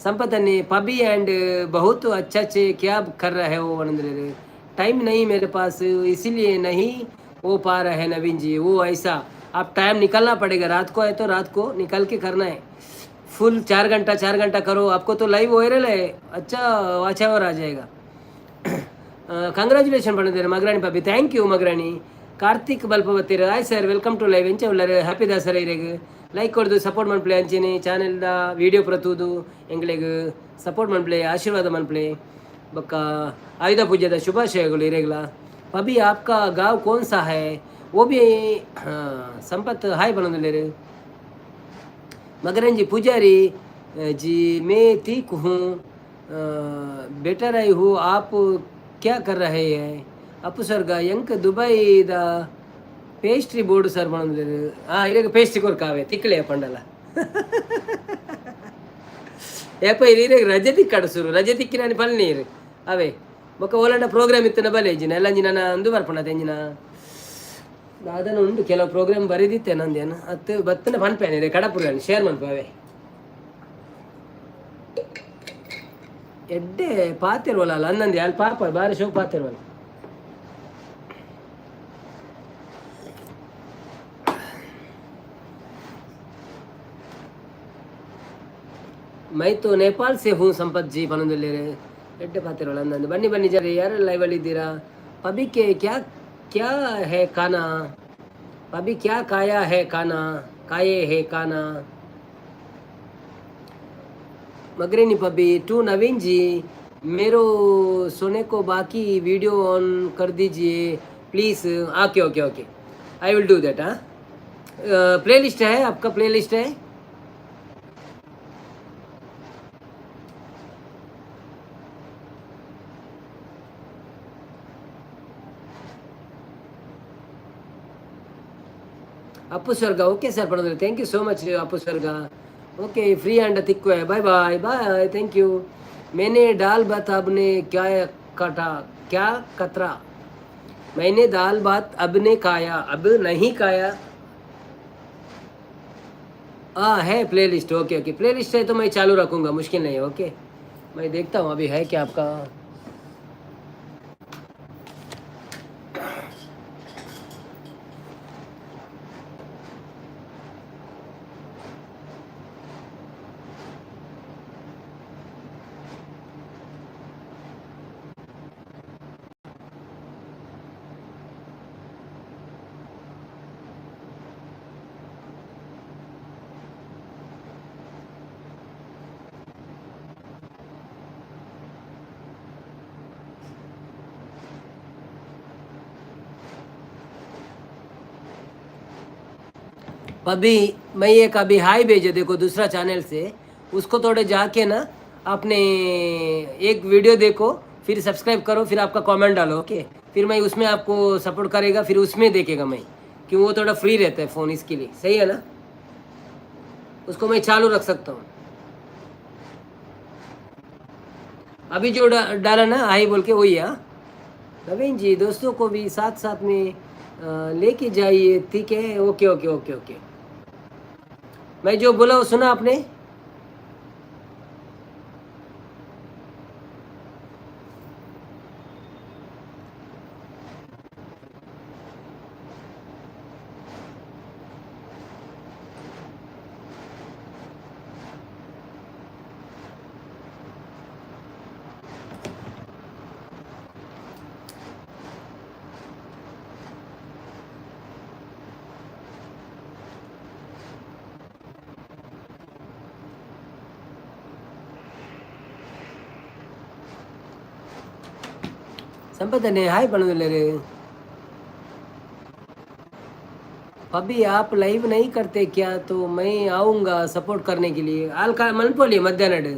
Sampath पबी एंड बहुत अच्छा अच्छे क्या कर रहे हो पनೊಂದುಲ್ಲೆರ್. टाइम नहीं मेरे पास, इसीलिए नहीं हो पा रहा है. नवीन जी, वो ऐसा आप टाइम निकालना पड़ेगा. रात को है तो रात को निकाल के करना है. फुल 4 घंटा 4 घंटा करो. आपको तो लाइव वायरल है, अच्छा वॉच our आ जाएगा. ಕಂಗ್ರ್ಯಾಚುಲೇಷನ್ ಪಂಡಿದ್ದಾರೆ ಮಗರಾಣಿ ಪಾಪಿ. Thank you Maharani. Karthik ಬಲ್ಪವತ್ತೀರ, hi sir, welcome to live. ಎಂಚ ಉಲ್ಲರ್? ಹ್ಯಾಪಿ ದಸರಾ ಇರೆಗ್. ಲೈಕ್ ಕೊಡ್ದು ಸಪೋರ್ಟ್ ಮನ್ಪ್ಲೆ. ಅಂಚೆನೆ ಚಾನೆಲ್ದ ವೀಡಿಯೋ ಪ್ರತೂದು ಎಂಕ್ಲೆಗ್ ಸಪೋರ್ಟ್ ಮನ್ಪ್ಲೆ, ಆಶೀರ್ವಾದ ಮನ್ಪ್ಲೆ. ಬೊಕ್ಕ ಆಯುಧ ಪೂಜೆದ ಶುಭಾಶಯಗಳು ಇರೆಗ್ಲ. ಪಬಿ, आपका गाँव कौन सा है? वो भी संपत हाय पनೊಂದುಲ್ಲೆರ್. मगरंजी पुजारी जी, मैं ठीक हूँ, बेटर आई हूँ. आप क्या कर रहे हैं? ಅಪ್ಪು ಸರ್ಗ ಎಂಕ್ ದುಬೈದ ಪೇಸ್ಟ್ರಿ ಬೋರ್ಡು ಸರ್ ಪನೊಂದುಲ್ಲೆರ್. ಹಾಂ, ಇರೆಗ್ ಪೇಸ್ಟ್ರಿ ಕೊರ್ಕಾವೆ ತಿಕ್ಕಲೆ ಪಂಡಲ. ಏಪ ಇರೆಗ್ ರಜೆ ತಿಕ್ಕಡ ಸುರು. ರಜೆ ತಿಕ್ಕಿನಾನಿ ಪಲ್ನೀರು ಅವೇ. ಬೊಕ್ಕ ಓಲಾಂಡ ಪ್ರೋಗ್ರಾಮ್ ಇತ್ತನ ಬಲೆ ಇಜ್ಜಿನ ಎಲ್ಲ ನಾನು ಅಂದು ಬರ್ಪುಂಡ ಎಂಜಿನ ದಾದನ ಉಂಡು. ಕೆಲವು ಪ್ರೋಗ್ರಾಮ್ ಬರೀದಿತ್ತೆ ನಂದೇನು ಅತ್ತು ಬತ್ತನ ಪನ್ಪೇನೆ ಇದೆ ಕಡಪುರ ಶೇರ್ ಮನ್ಪವೆ. ಎಡ್ಡೆ ಪಾತಿರ್ವಲ್ಲ ಅಲ್ಲ ಅನ್ನಂದಿ ಅಲ್ಲಿ ಪಾಪ ಬಾರಿ ಶೋಕ್ ಪಾತಿರ್ವಲ್ಲ. मैं तो नेपाल से हूँ संपत जी ಪನೊಂದುಲ್ಲೆರ್. ಎಡ್ಡೆ ಪಾತಿರ್ವಲ್ಲ ಅಂದಂದು. ಬನ್ನಿ ಬನ್ನಿ ಜರಿ. ಯಾರೆಲ್ಲ ಲೈವಲ್ಲಿ ಇದ್ದೀರಾ? ಪಬಿಕೆ क्या क्या है खाना? पबी क्या खाया है खाना, खाए है खाना? मगरेनी पबी टू नवीन जी, मेरो सोने को बाकी वीडियो ऑन कर दीजिए please. Okay okay okay, I will do that. हाँ, प्ले लिस्ट है आपका? प्ले लिस्ट है? ಅಪ್ಪು ಸ್ವರ್ಗ, ಓಕೆ ಸರ್ ಪಡೋದ್ರೆ. Thank you so much Appu Swarga. Okay, free ಅಂಡ್ ತಿಕ್ವೆ. Bye bye bye, thank you. मैंने दाल भात आपने क्या काटा क्या कतरा? मैंने दाल भात अब ने खाया, अब नहीं खाया. हाँ, है play list. Okay okay, play list है तो मैं चालू रखूँगा, मुश्किल नहीं है. ओके, मैं देखता हूँ अभी है क्या आपका. अभी मैं एक अभी हाई भेजे देखो दूसरा चैनल से, उसको थोड़े जाके ना आपने एक वीडियो देखो, फिर सब्सक्राइब करो, फिर आपका कमेंट डालो। ओके, फिर मैं उसमें आपको सपोर्ट करेगा, फिर उसमें देखेगा मैं, क्यों वो थोड़ा फ्री रहता है फ़ोन इसके लिए। सही है ना? उसको मैं चालू रख सकता हूँ। अभी जो डाला ना हाई बोल के, वही है, हाँ? नवीन जी, दोस्तों को भी साथ साथ में लेके जाइए। ठीक है, ओके ओके ओके ओके। मैं जो बोला वो सुना आपने? संपत हाय पणदुल्लेर। अभी आप लाइव नहीं करते क्या? तो मैं आऊँगा सपोर्ट करने के लिए। ಆಲ್ ಕಾ ಮಲ್ಪೊಲಿ ಮಧ್ಯಾಹ್ನ.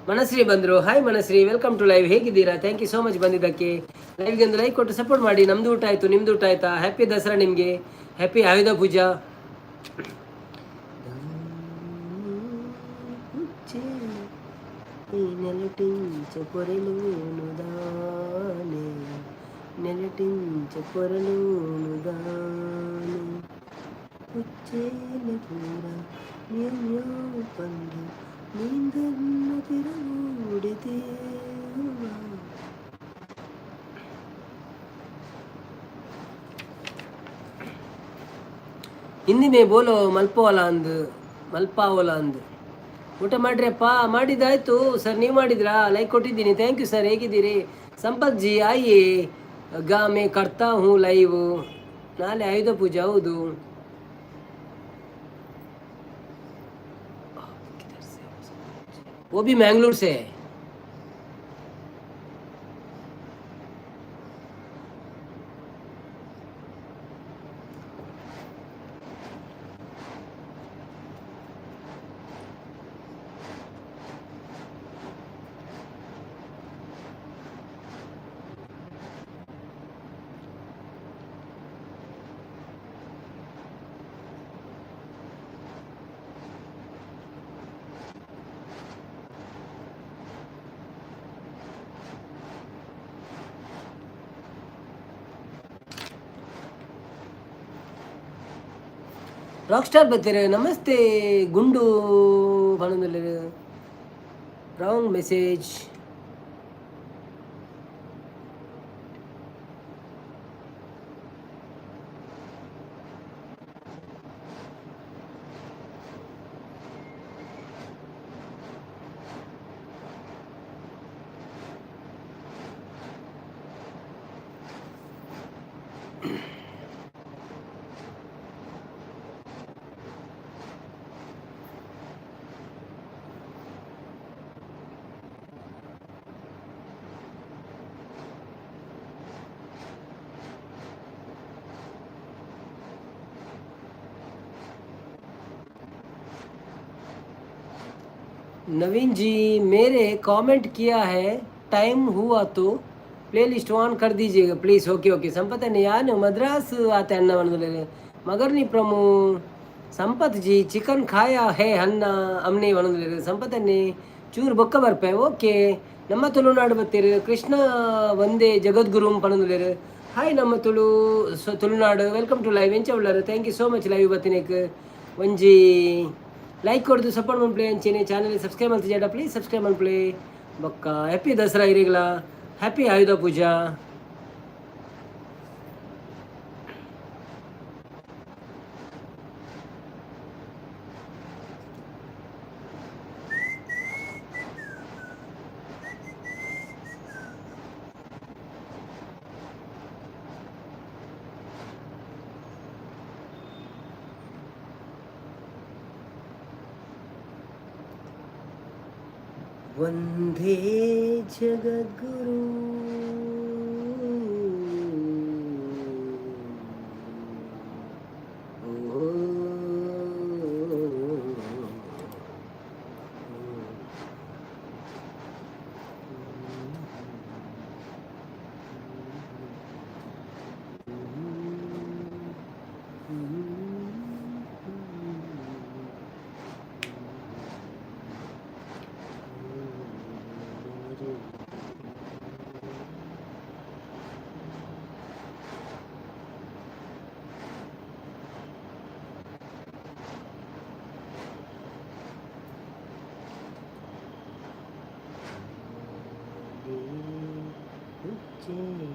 ಮನಶ್ರೀ ಬಂದರು. Hi Manashree, welcome to live. ಹೇಗಿದ್ದೀರಾ? Thank you so much ಬಂದಿದ್ದಕ್ಕೆ. ಲೈವ್ಗೆ ಒಂದು ಲೈಕ್ ಕೊಟ್ಟು ಸಪೋರ್ಟ್ ಮಾಡಿ. ನಮ್ಮದು ಊಟ ಆಯಿತು, ನಿಮ್ಮದು ಊಟ ಆಯಿತಾ? ಹ್ಯಾಪಿ ದಸರಾ ನಿಮಗೆ, ಹ್ಯಾಪಿ ಆಯುಧ ಪೂಜಾ. నెలటించ పొరలోను ఉచ్చేల పూర పండు నీందన్న తిరగూడితే. ಹಿಂದಿ ಮೇ ಬೋಲೋ ಮಲ್ಪೋಲ ಅಂದ್ ಮಲ್ಪಾವೋಲ ಅಂದ್. ಊಟ ಮಾಡ್ರಿಯಪ್ಪ? ಮಾಡಿದ್ದಾಯ್ತು ಸರ್, ನೀವು ಮಾಡಿದ್ರಾ? ಲೈಕ್ ಕೊಟ್ಟಿದ್ದೀನಿ, thank you sir. ಹೇಗಿದ್ದೀರಿ ಸಂಪತ್ ಜಿ? ಆಯಿ गा मैं करता हूँ ಲೈವ್. ನಾಳೆ ಆಯುಧ ಪೂಜೆ, ಹೌದು. वो भी मैंगलोर से है। ರಾಕ್ ಸ್ಟಾರ್ ಬರ್ತೀರ. ನಮಸ್ತೆ ಗುಂಡು ಪಣಂದುಲ್ಲೆರ್. Wrong message. Naveen ji, मेरे कमेंट किया है, टाइम हुआ तो प्लेलिस्ट ऑन कर दीजिएगा प्लीज़। Okay okay. ಸಂಪತ್ ಅಣ್ಣ ಯಾನು ಮದ್ರಾಸ್ ಆತ ಅಣ್ಣ ಬಂದಿಲ್ಲ ಮಗರ್ನಿ ಪ್ರಮು. ಸಂಪತ್ ಜಿ, ಚಿಕನ್ ಖಾಯಾ ಹೇ ಅನ್ನ ಅಮ್ನಿ ಬಂದಿಲ್ಲ. ಸಂಪತ್ ಅನ್ನಿ ಚೂರು ಬೊಕ್ಕ ಬರ್ಪೆ. ಓಕೆ. ನಮ್ಮ ತುಳುನಾಡು ಬತ್ತೀರು. ಕೃಷ್ಣ ಒಂದೇ ಜಗದ್ಗುರು ಪಣಂದುಲೇರು. ಹಾಯ್ ನಮ್ಮ Tulu Tulunadu, welcome to live. ಎಂಚ ಉಳ್ಳಾರು? Thank you so much. Live ಬತ್ತಿನೇಕ್ ಒಂಜಿ ಲೈಕ್ ಕೊಡ್ದು ಸಪೋರ್ಟ್ ಮನ್ಪ್ಲೆ. ಅಂಚೆನೆ ಚಾನಲ್ ಸಬ್ಸ್ಕ್ರೈಬ್ ಮಲ್ತಿಜಾಡ ಪ್ಲೀಸ್ ಸಬ್ಸ್ಕ್ರೈಬ್ ಮನ್ಪ್ಲೆ. ಬೊಕ್ಕ ಹ್ಯಾಪಿ ದಸರಾ ಇರಿಗ್ಲ, ಹ್ಯಾಪಿ ಆಯುಧ ಪೂಜಾ. वन्दे जगद्गुरु. ತೋಜುಜೆ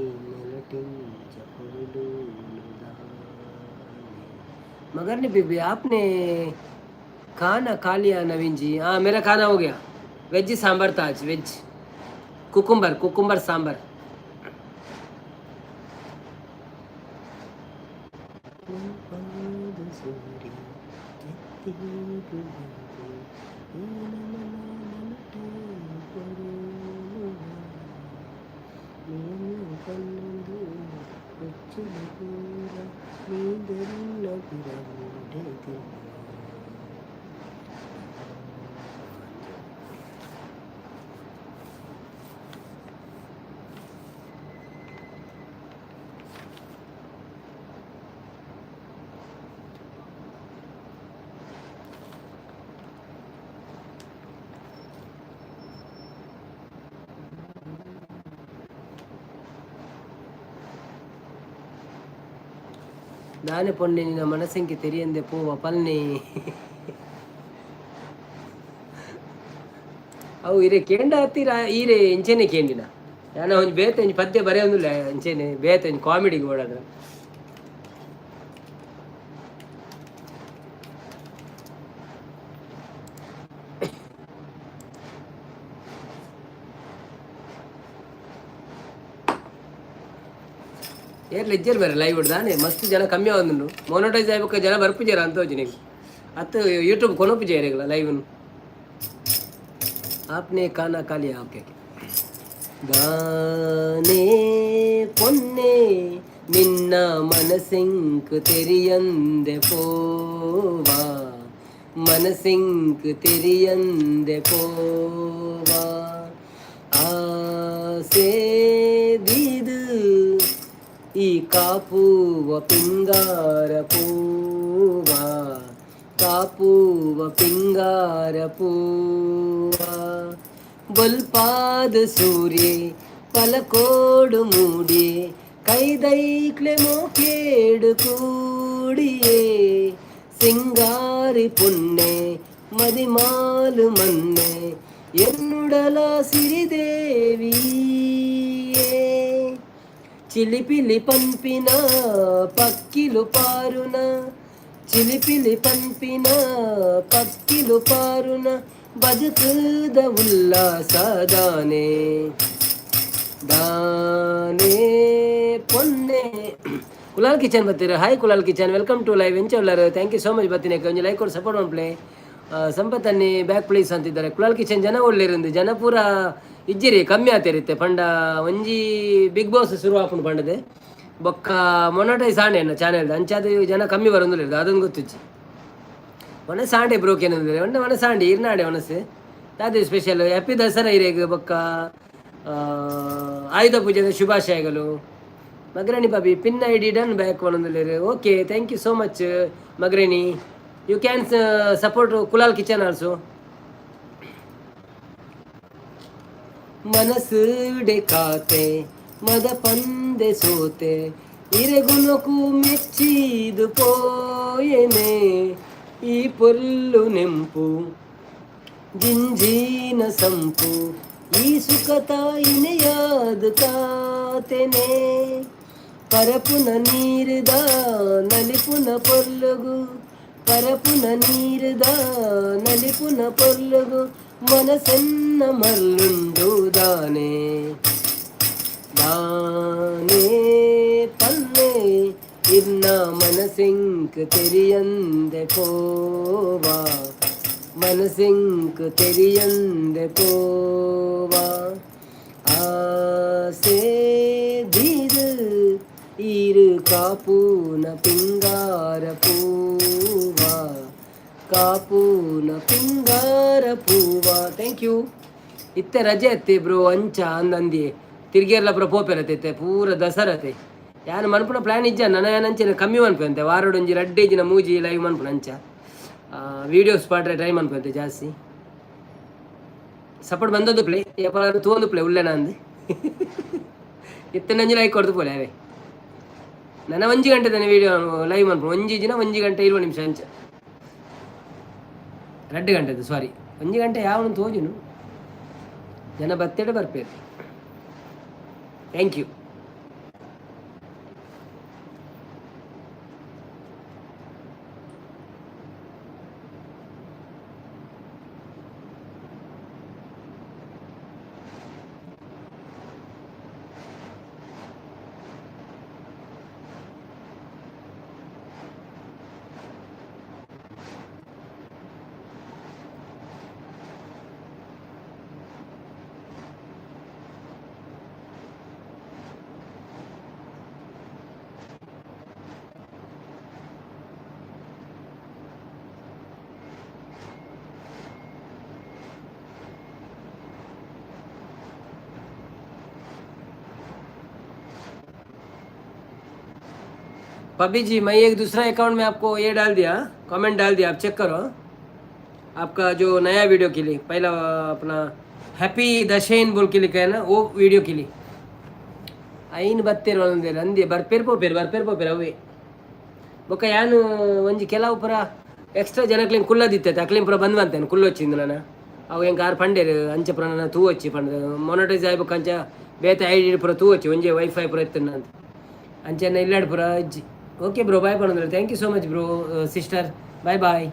ಈ ನೆಲಟಿಂಚ ಪೊರ್ಲುನು ದಾನೆ. मगर नहीं बीबी, आपने खाना खा लिया नवीन जी? हाँ, मेरा खाना हो गया। वेज सांबर था आज, वेज कुकुम्बर, कुकुम्बर सांबर। ದಾನೆ ಪೊಣ್ಣೆ ನಿನ್ನ ಮನಸ್ಸಿಂಗೆ ತೆರಿಯಂದೆ ಪೋವ ಪಲ್ನೆ. ಅವು ಇರೆ ಕೇಂಡ ಹತ್ತಿರ ಈರೆ ಇಂಚೆನೆ ಕೇಂಡಿನ. ನಾನು ಒಂಜಿ ಬೇತೆ ಒಂಜಿ ಪದ್ಯ ಬರೆಯೊಂದಿಲ್ಲ, ಇಂಚೆನೆ ಬೇತೆ ಒಂಜಿ ಕಾಮಿಡಿಗೆ ಓಡಾದ್ರ. ಏರ್ಲ ಇಜ್ಜೆರ್ ಬೇರೆ ಲೈವ್ ದಾನೆ, ಮಸ್ತ್ ಜನ ಕಮ್ಮಿ ಆವೊಂದುಂಡು. ಮೊನಟೈಸ್ ಆಯ್ಬೊಕ್ಕ ಜನ ಬರ್ಪುಜೆರ್ ಅಂತ ತೋಜಿ ಅತ್ತು ಯೂಟ್ಯೂಬ್ ಕೊನೊಪುಜೆರ್ ಲೈವ್. आपने खाना खा लिया? Okay okay. ದಾನೆ ಪೊನ್ನೆ ನಿನ್ನ ಮನಸಿಂಕ್ ತೆರಿಯಂದೆ ಪೋವಾ, ಮನಸಿಂಕ್ ತೆರಿಯಂದೆ ಪೋವಾ. ಆಸೆ ದೀದು ಈ ಕಾಪುವ ಪಿಂಗಾರ ಪೂವ, ಕಾಪುವ ಪಿಂಗಾರ ಪೂವ. ಬೊಲ್ಪಾದ ಸೂರ್ಯೆ ಪಲಕೋಡು ಮೂಡಿ ಕೈದೈಕ್ಲೆ ಮೋಕೇಡು ಕೂಡಿಯೇ. ಸಿಂಗಾರಿ ಪುನ್ನೆ ಮದಿಮಾಲು ಮನ್ನೆ ಎನ್ನುಡಲ ಸಿರಿದೇವಿಯೇ. ಚಿಲಿಪಿಲಿ ಪನ್ಪಿನ ಪಕ್ಕಿಲು ಪಾರುನ, ಚಿಲಿಪಿಲಿ ಪನ್ಪಿನ ಪಕ್ಕಿಲು ಪಾರುನ ಬದುಕುದ ಉಲ್ಲಾಸದಾನೆ. ದಾನೆ ಪೊನ್ನೆ. ಕುಲಾಲ್ ಕಿಚನ್ ಬರ್ತೀರ? Hi Kulal kitchen, welcome to live. ಎಂಚ ಉಲ್ಲಾರು? Thank you so much ಬತ್ತೀನಿ. ಒಂಜಿ ಲೈಕ್ ಕೊಡು, ಸಪೋರ್ಟ್ ಮನ್ಪುಲೆ. ಸಂಪತ್ತನ್ನಿ ಬ್ಯಾಕ್ ಪ್ಲೀಸ್ ಅಂತಿದ್ದಾರೆ. ಕುಲಾಲ್ ಕಿಚನ್ ಜನ ಒಳ್ಳೆರಿಂದ ಜನ ಪೂರ ಇಜ್ಜಿರಿ, ಕಮ್ಮಿ ಆತಿರುತ್ತೆ. ಪಂಡ ಒಂಜಿ ಬಿಗ್ ಬಾಸ್ ಶುರು ಆಪುಂಡು ಪಂಡದೆ ಬೊಕ್ಕ ಮೊನಟೈಸ್ ಆಂಡೆ ಎನ್ನ ಚಾನೆಲ್, ಅಂಚಾದ ಜನ ಕಮ್ಮಿ ಬರೋದಿಲ್ಲ, ಅದೊಂದು ಗೊತ್ತುಜ್ಜಿ. ಒಣಸಾಂಡೆ ಬ್ರೋಕ್ ಏನಂದ್ರೆ ಒಂಡೆ ಒಣಸಾಂಡೆ ಇರ್ನಾಡೆ ಒಣಸು. ದಾದೆ ಸ್ಪೆಷಲ್? ಹ್ಯಾಪಿ ದಸರಾ ಇರೇಗ್ ಬೊಕ್ಕ ಆಯುಧ ಪೂಜೆದ ಶುಭಾಶಯಗಳು. ಮಗ್ರಣಿ Bobby pin ID done back ಒಂದೊಂದು. Okay, thank you so much ಮಗ್ರಣಿ. You can support Kulal Kitchen also. ಮನಸ್ಸುಡೆ ಕಾತೆ ಮದ ಪಂದೆ ಸೋತೆ ಇರೆಗುನಕು ಮೆಚ್ಚಿದು ಪೋಯೆನೆ. ಈ ಪೊಲ್ಲು ನೆಂಪು ಜಿಂಜೀನ ಸಂಪು ಈ ಸುಖ ತಾಯಿನೆಯಾದ ಕಾತೆನೆ. ಪರಪುನ ನೀರ್ದ ನಲಿಪುನ ಪೊರ್ಲುಗು, ಪರಪುನ ನೀರ್ದ ನಲಿಪುನ ಪೊರ್ಲುಗು ಮನಸೆನ್ನ ಮರ್ಲುಂಡು ದಾನೆ. ದಾನೆ ಪಲ್ಲೆ ಇನ್ನ ಮನಸಿಂಕ್ ತೆರಿಯಂದೆ ಪೋವಾ, ಮನಸಿಂಕ್ ತೆರಿಯಂದೆ ಪೋವಾ. ಆಸೆ ದೀರ್ ಈರು ಕಾಪೂನ ಪಿಂಗಾರ ಪೂವ, ಕಾಪೂನ ಪಿಂಗಾರ ಪೂವ. Thank you. ಇತ್ತೆ ರಜೆ ಅತ್ತೆ ಬ್ರೋ ಅಂಚ ಅಂದಂದಿ ತಿರ್ಗೇರ್ಲ ಪೂರ ಪೋಪೆರತೈತೆ ಪೂರ ದಸರತೆ. ಯಾನ್ ಮನ್ಪುನ ಪ್ಲಾನ್ ಇಜ್ಜ ನನ. ಯಾನ್ ಅಂಚನೆ ಕಮ್ಮಿ ಮನ್ಪುವಂತೆ, ವಾರಡೊಂಜಿ ರಡ್ಡೆ ದಿನ ಮೂಜಿ ಲೈವ್ ಮನ್ಪುನ. ಅಂಚ ವೀಡಿಯೋಸ್ ಪಾಡ್ರೆ ಟ್ರೈ ಮನ್ಪುವಂತೆ. ಜಾಸ್ತಿ ಸಪೋರ್ಟ್ ಬಂದದ್ದು ಪ್ಲೇ ಏಪಲ ತೂವೊಂದು ಪ್ಲೇ ಉಲ್ಲೆನ ಅಂದ್. ಇತ್ತೆ ನಂಜಿ ಲೈಕ್ ಕೊಡ್ದು ಪೋಲೆ ಅವೇ. ನನ್ನ ಒಂಜಿ ಗಂಟೆ ತಾನೆ ವೀಡಿಯೋ ಲೈವ್ ಮನ್ಪು, ಒಂಜಿ ದಿನ 1 ಗಂಟೆ 20 ನಿಮಿಷ ಅಂಚ. 2 ಗಂಟೆದು, ಸಾರಿ, 1 ಗಂಟೆ ಯಾವ ತೋಜುನು. ಜನ ಬತ್ತೆಡೆ ಬರ್ಪೇರು. Thank you. पबी जी, मैं एक दूसरा अकाउंट में आपको ये डाल दिया, कमेंट डाल दिया, आप चेक करो आपका जो नया वीडियो के लिए। पहला अपना हैप्पी दशहन बोल के लिखा है ना, वो वीडियो के लिए। ಐನ್ ಬತ್ತೇರು ಒಂದೇರು ಅಂದೆ ಬರ್ಪೇರ್ ಪೋಪೇರು ಬರ್ಪೇರ್ ಪೋಪೇರು ಅವೇ. ಬೊಕ್ಕ ಯಾನು ಒಂಜಿ ಕೆಲವು ಪುರ ಎಕ್ಸ್ಟ್ರಾ ಜನಕ್ಲೇನ್ ಕುಲ್ಲದಿತ್ತೆ, ಅಕ್ಲೇನ್ ಪುರ ಬಂದ್ ಬಂತೇನು ಕುಲ್ಲೊಚ್ಚಿಂದು ನಾನು. ಅವು ಎಂಕ್ ಆರ್ ಪಂಡೇರು ಅಂಚ ಪುರ ನನ್ನ ತೂ ವಚ್ಚಿ ಪಂಡ ಮೊನಟೈಸ್ ಆಯ್ಬೊಕ್ಕ ಅಂಚ ಬೇತೆ ಐಡಿ ಪುರ ತೂ ವಚ್ಚಿ ಒಂಜೆ ವೈಫೈ ಪುರ ಇತ್ತು ಅಂತ ಅಂಚೆನ ಇಲ್ಲಾಡ್ ಪುರ ಇಜ್ಜಿ. ಓಕೆ ಬ್ರೋ, ಬಾಯ್ ಪಂದ್ರೆ. Thank you so much bro, sister, bye bye.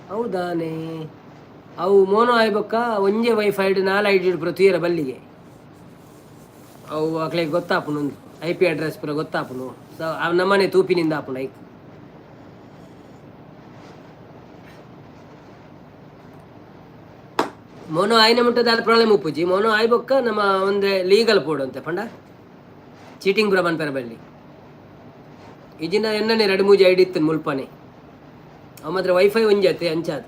ಹೌದಾನೆ? ಅವು ಮೋನೋ ಆಯ್ಬೊಕ್ಕ ಒಂಜೆ ವೈಫೈಡ್ ನಾಲ್ ಐಡಿ ಪುರ ತೂಯರ ಬಲ್ಲಿಗೆ. ಅವು ಅಕ್ಲೆಗ್ ಗೊತ್ತಾಪುಂಡು, ಒಂದು I P address ಪೂರ ಗೊತ್ತಾಪುಂಡು. ಸೊ ನಮ್ಮನೆ ತೂಪಿನಿಂದ ಆಪುಂಡು ಐಕ್. ಮೋನೋ ಆಯ್ನ ಮುಟ್ಟದ ಪ್ರಾಬ್ಲಮ್ ಉಪ್ಪುಜಿ. ಮೋನೋ ಆಯ್ಬೊಕ್ಕ ನಮ್ಮ ಒಂದೇ ಲೀಗಲ್ ಪೋಡು ಅಂತೆ ಪಂಡ ಚೀಟಿಂಗ್ ಪೂರ ಪನ್ಪೆರ ಬಲ್ಲಿ. ಇಜಿನ ಎನ್ನನೆ ರಡು ಮೂಜಿ ಐಡಿ ಇತ್ತು ಮುಲ್ಪನೆ. ಅವು ಮಾತ್ರ ವೈಫೈ ಒಂಜಿ ಅತ್ತೆ ಅಂಚಾದ್.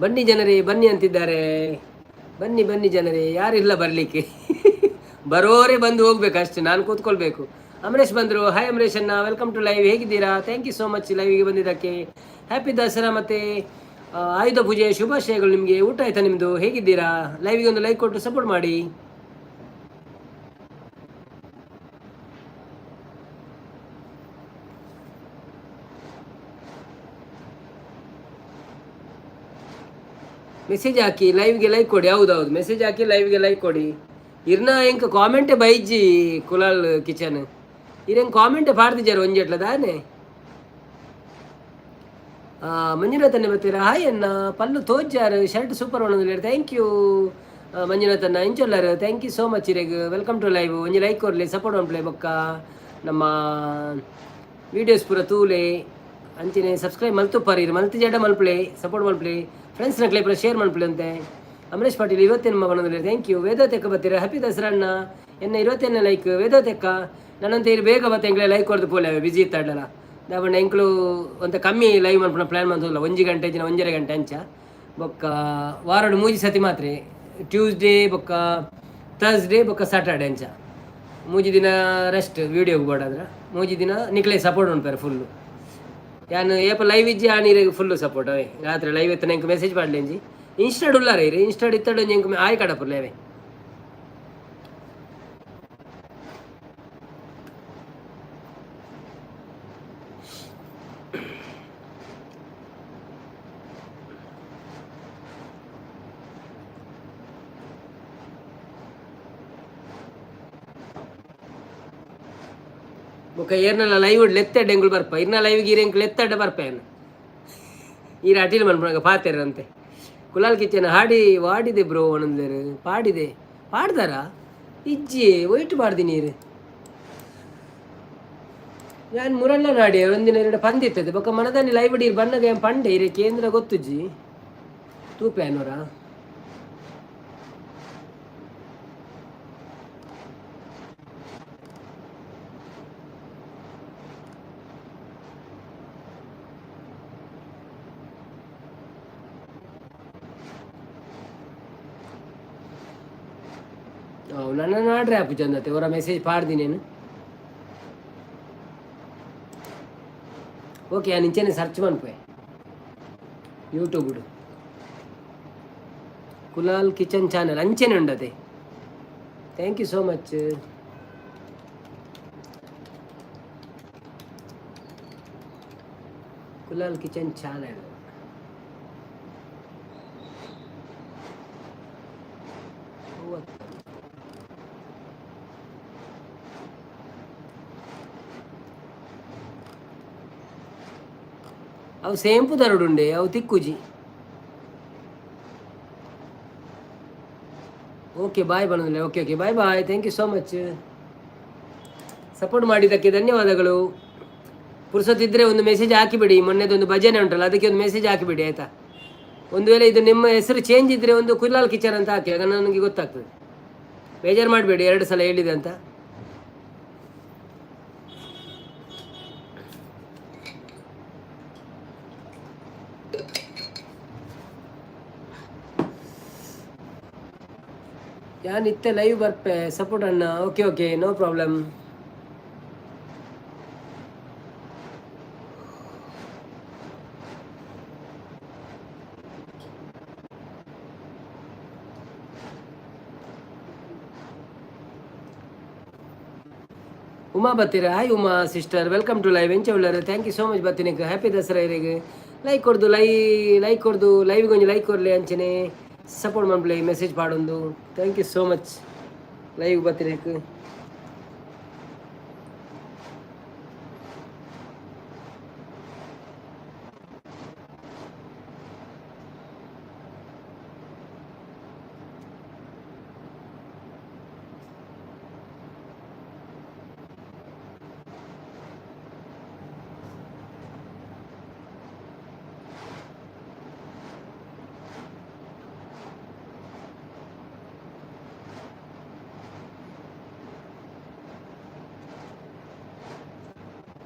ಬನ್ನಿ ಜನರೇ, ಬನ್ನಿ ಅಂತಿದ್ದಾರೆ. ಬನ್ನಿ ಬನ್ನಿ ಜನರೇ, ಯಾರಿಲ್ಲ ಬರಲಿಕ್ಕೆ? ಬರೋರೇ ಬಂದು ಹೋಗ್ಬೇಕು ಅಷ್ಟೇ, ನಾನು ಕೂತ್ಕೊಳ್ಬೇಕು. ಅಮರೇಶ್ ಬಂದರು. ಹಾಯ್ ಅಮರೇಶ್ ಅಣ್ಣ, welcome to live. ಹೇಗಿದ್ದೀರಾ? Thank you so much ಲೈವ್ಗೆ ಬಂದಿದ್ದಕ್ಕೆ. ಹ್ಯಾಪಿ ದಸರಾ ಮತ್ತು ಆಯುಧ ಪೂಜೆಯ ಶುಭಾಶಯಗಳು ನಿಮಗೆ. ಊಟ ಆಯ್ತಾ ನಿಮ್ಮದು? ಹೇಗಿದ್ದೀರಾ? ಲೈವ್ಗೆ ಒಂದು ಲೈಕ್ ಕೊಟ್ಟು ಸಪೋರ್ಟ್ ಮಾಡಿ. ಮೆಸೇಜ್ ಹಾಕಿ, ಲೈವ್ಗೆ ಲೈಕ್ ಕೊಡಿ. ಹೌದೌದು, ಮೆಸೇಜ್ ಹಾಕಿ, ಲೈವ್ಗೆ ಲೈಕ್ ಕೊಡಿ. ಇರ್ನ ಎಂಕ್ ಕಾಮೆಂಟೇ ಬೈಜಿ ಕುಲಾಲ್ ಕಿಚನ್. ಇರೆಂಗ್ ಕಾಮೆಂಟೇ ಪಾಡ್ದಿಜಾರ ಒಂಜೆಟ್ಲ ದಾನೆ. ಮಂಜುನಾಥ್ ಬರ್ತೀರಾ? ಹಾಯ್ ಅಣ್ಣ, ಪಲ್ಲು ತೋಜ್ಜಾರು, ಶರ್ಟ್ ಸೂಪರ್ ಒಣಂದಿಲ್ಲ. Thank you ಮಂಜುನಾಥನ್ನ. ಇಂಚೊಲ್ಲಾರು? Thank you so much ಇರೆಗ್. Welcome to live. ಒಂಜಿ ಲೈಕ್ ಕೊರ್ಲಿ, ಸಪೋರ್ಟ್ ಮನ್ಪುಲೆ. ಬೊಕ್ಕ ನಮ್ಮ ವೀಡಿಯೋಸ್ ಪೂರ ತೂಲೆ. ಅಂಚನೆ ಸಬ್ಸ್ಕ್ರೈಬ್ ಮಲ್ತುಪ್ಪಾರಿ ಇರು ಮಲ್ತಿ ಜಡ ಮಲ್ಪಲೆ, ಸಪೋರ್ಟ್ ಮಲ್ಪಲೆ. ಫ್ರೆಂಡ್ಸ್ ನಕ್ಲೆ ಪೂರ ಶೇರ್ ಮಲ್ಪಲೆ ಅಂತೆ. ಅಮರೇಶ್ ಪಾಟೀಲ್ ಇವತ್ತೇನು ಬಂದಿಲ್ಲ. Thank you. ವೇದೋತೆಕ್ಕ ಬರ್ತೀರಾ? ಹ್ಯಾಪಿ ದಸರಾ ಅಣ್ಣ. ಎನ್ನ 20 ಲೈಕ್ ವೇದೋತೆಕ್ಕ. ನನ್ನಂತ ಇರು ಬೇಗ ಬತ್ತೆ ಎಂಕ್ಲೆ ಲೈಕ್ ಕೊಡ್ದು ಪೋಲೆ ಬಿಜಿ ಇತ್ತಾಡಲ್ಲ ದಾಬಣ್ಣ. ಎಂಕ್ಲು ಒಂತ ಕಮ್ಮಿ ಲೈವ್ ಮನ್ಪುನ ಪ್ಲ್ಯಾನ್ ಮಂತಲ್ಲ, ಒಂಜಿ ಗಂಟೆ ದಿನ ಒಂಜರೆ ಗಂಟೆ ಅಂಚ. ಬೊಕ್ಕ ವಾರಡು ಮೂಜಿ ಸತಿ ಮಾತ್ರ, ಟ್ಯೂಸ್ಡೇ ಬೊಕ್ಕ ಥರ್ಸ್ಡೇ ಬೊಕ್ಕ ಸ್ಯಾಟರ್ಡೆ ಅಂಚ ಮೂಜಿ ದಿನ ರೆಸ್ಟ್. ವೀಡಿಯೋ ಬೋಡಾದ್ರೆ ಮೂಜಿ ದಿನ ನಿಕ್ಲೆ ಸಪೋರ್ಟ್ ಉಂಟು ಫುಲ್ಲು. ಯಾನ್ ಏಪ ಲೈವ್ ಇಜ್ಜಿ ಆ ನೀರಿಗೆ ಫುಲ್ಲು ಸಪೋರ್ಟ್ ಅವೇ. ರಾತ್ರಿ ಲೈವ್ ಎತ್ತನ ಎಂಕ್ ಮೆಸೇಜ್ ಪಾಡ್ಲೆಂಜಿ. ಇನ್ಸ್ಟಾಡ್ ಉಲ್ಲಾರ ಇರು, ಇನ್ಸ್ಟಾಡ್ ಇತ್ತಡ ಒಂಜಿ ಎಂಕ್ ಆಯ್ ಕಡಪುರ್ಲೆ ಅವೇ. ಬೊಕ್ಕ ಏರ್ನಲ್ಲ ಲೈವ್ ಲೆತ್ತೆಡ್ಡೆ ಎಂಗುಲು ಬರ್ಪ. ಇರ್ನ ಲೈವ್ ಗೀರ್ ಎಂಕ್ ಲೆತ್ತೆಡ್ಡೆ ಬರ್ಪ. ಏನು ಈರ್ ಅಟಿಲ್ ಮನ್ಪುನಗ ಪಾತೆರಂತೆ. ಕುಲಾಲ್ ಕಿಚನ್ ಹಾಡಿ ವಾಡಿದೆ ಬ್ರೋ ಒಂದೇರು ಪಾಡಿದೆ. ಪಾಡ್ದಾರ? ಇಜ್ಜಿ, ಒಯ್ಟು ಪಾಡ್ದಿ ನೀರು. ಯಾನ್ ಮುರಲ್ಲ ನಾಡಿ ಒಂದಿನ ಎರಡು ಪಂದಿತ್ತದೆ. ಬೊಕ್ಕ ಮನದಾನಿ ಲೈವ್ ಡೀರ್ ಬಣ್ಣಗ ಏನ್ ಪಂಡೆ ಇರೆ ಕೇಂದ್ರ ಗೊತ್ತುಜ್ಜಿ ತೂಪೆ ಅನ್ನೋರ. ನನ್ನ ನಾಡ್ರೆ ಆಪು ಚಂದತೆ ಅವರ ಮೆಸೇಜ್ ಪಾಡ್ದಿ. ನೇನು ಓಕೆ, ನಾನು ಇಂಚೆನೆ ಸರ್ಚ್ ಮನ್ಪುವೆ ಯೂಟ್ಯೂಬ್ ಕುಲಾಲ್ ಕಿಚನ್ ಚಾನೆಲ್ ಅಂಚೆನೆ ಉಂಡತೆ. Thank you so much. Kulal kitchen channel. ಅವು ಸೇಂಪು ದರಡುಂಡೆ, ಅವು ತಿಕ್ಕುಜಿ. ಓಕೆ, ಬಾಯ್ ಬಂದಿಲ್ಲ. Okay okay, bye bye. Thank you so much. Support ಮಾಡಿದ್ದಕ್ಕೆ ಧನ್ಯವಾದಗಳು. ಪುರ್ಸೊತ್ತಿದ್ದರೆ ಒಂದು ಮೆಸೇಜ್ ಹಾಕಿಬಿಡಿ. ಮೊನ್ನೆದೊಂದು ಭಜನೆ ಉಂಟಲ್ಲ, ಅದಕ್ಕೆ ಒಂದು ಮೆಸೇಜ್ ಹಾಕಿಬಿಡಿ, ಆಯಿತಾ? ಒಂದು ವೇಳೆ ಇದು ನಿಮ್ಮ ಹೆಸರು ಚೇಂಜ್ ಇದ್ದರೆ ಒಂದು ಕುಲಾಲ್ ಕಿಚನ್ ಅಂತ ಹಾಕಿ, ಆಗ ನನಗೆ ಗೊತ್ತಾಗ್ತದೆ. ಬೇಜಾರು ಮಾಡಬೇಡಿ, ಎರಡು ಸಲ ಹೇಳಿದೆ ಅಂತ. ಯಾನ್ ಇತ್ತೆ ಲೈವ್ ಬರ್ಪೆ, ಸಪೋರ್ಟ್ ಅಣ್ಣ. Okay okay, no problem. Uma ಬತ್ತೀರ? Hi Uma sister, welcome to live. ಎಂಚ ಉಳ್ಳಾರು? Thank you so much ಬತ್ತೀನಿ. Happy Dasara ಇರಿಗೆ. ಲೈಕ್ ಕೊಡ್ದು, ಲೈಕ್ ಕೊಡ್ದು, ಲೈವ್ಗೆ ಒಂಜಿ ಲೈಕ್ ಕೊರ್ಲಿ, ಅಂಚನೆ ಸಪೋರ್ಟ್ ಮನ್ಪುಲೆ, ಮೆಸೇಜ್ ಪಾಡೊಂದು. Thank you so much live ಬತ್ತಿನಕ್.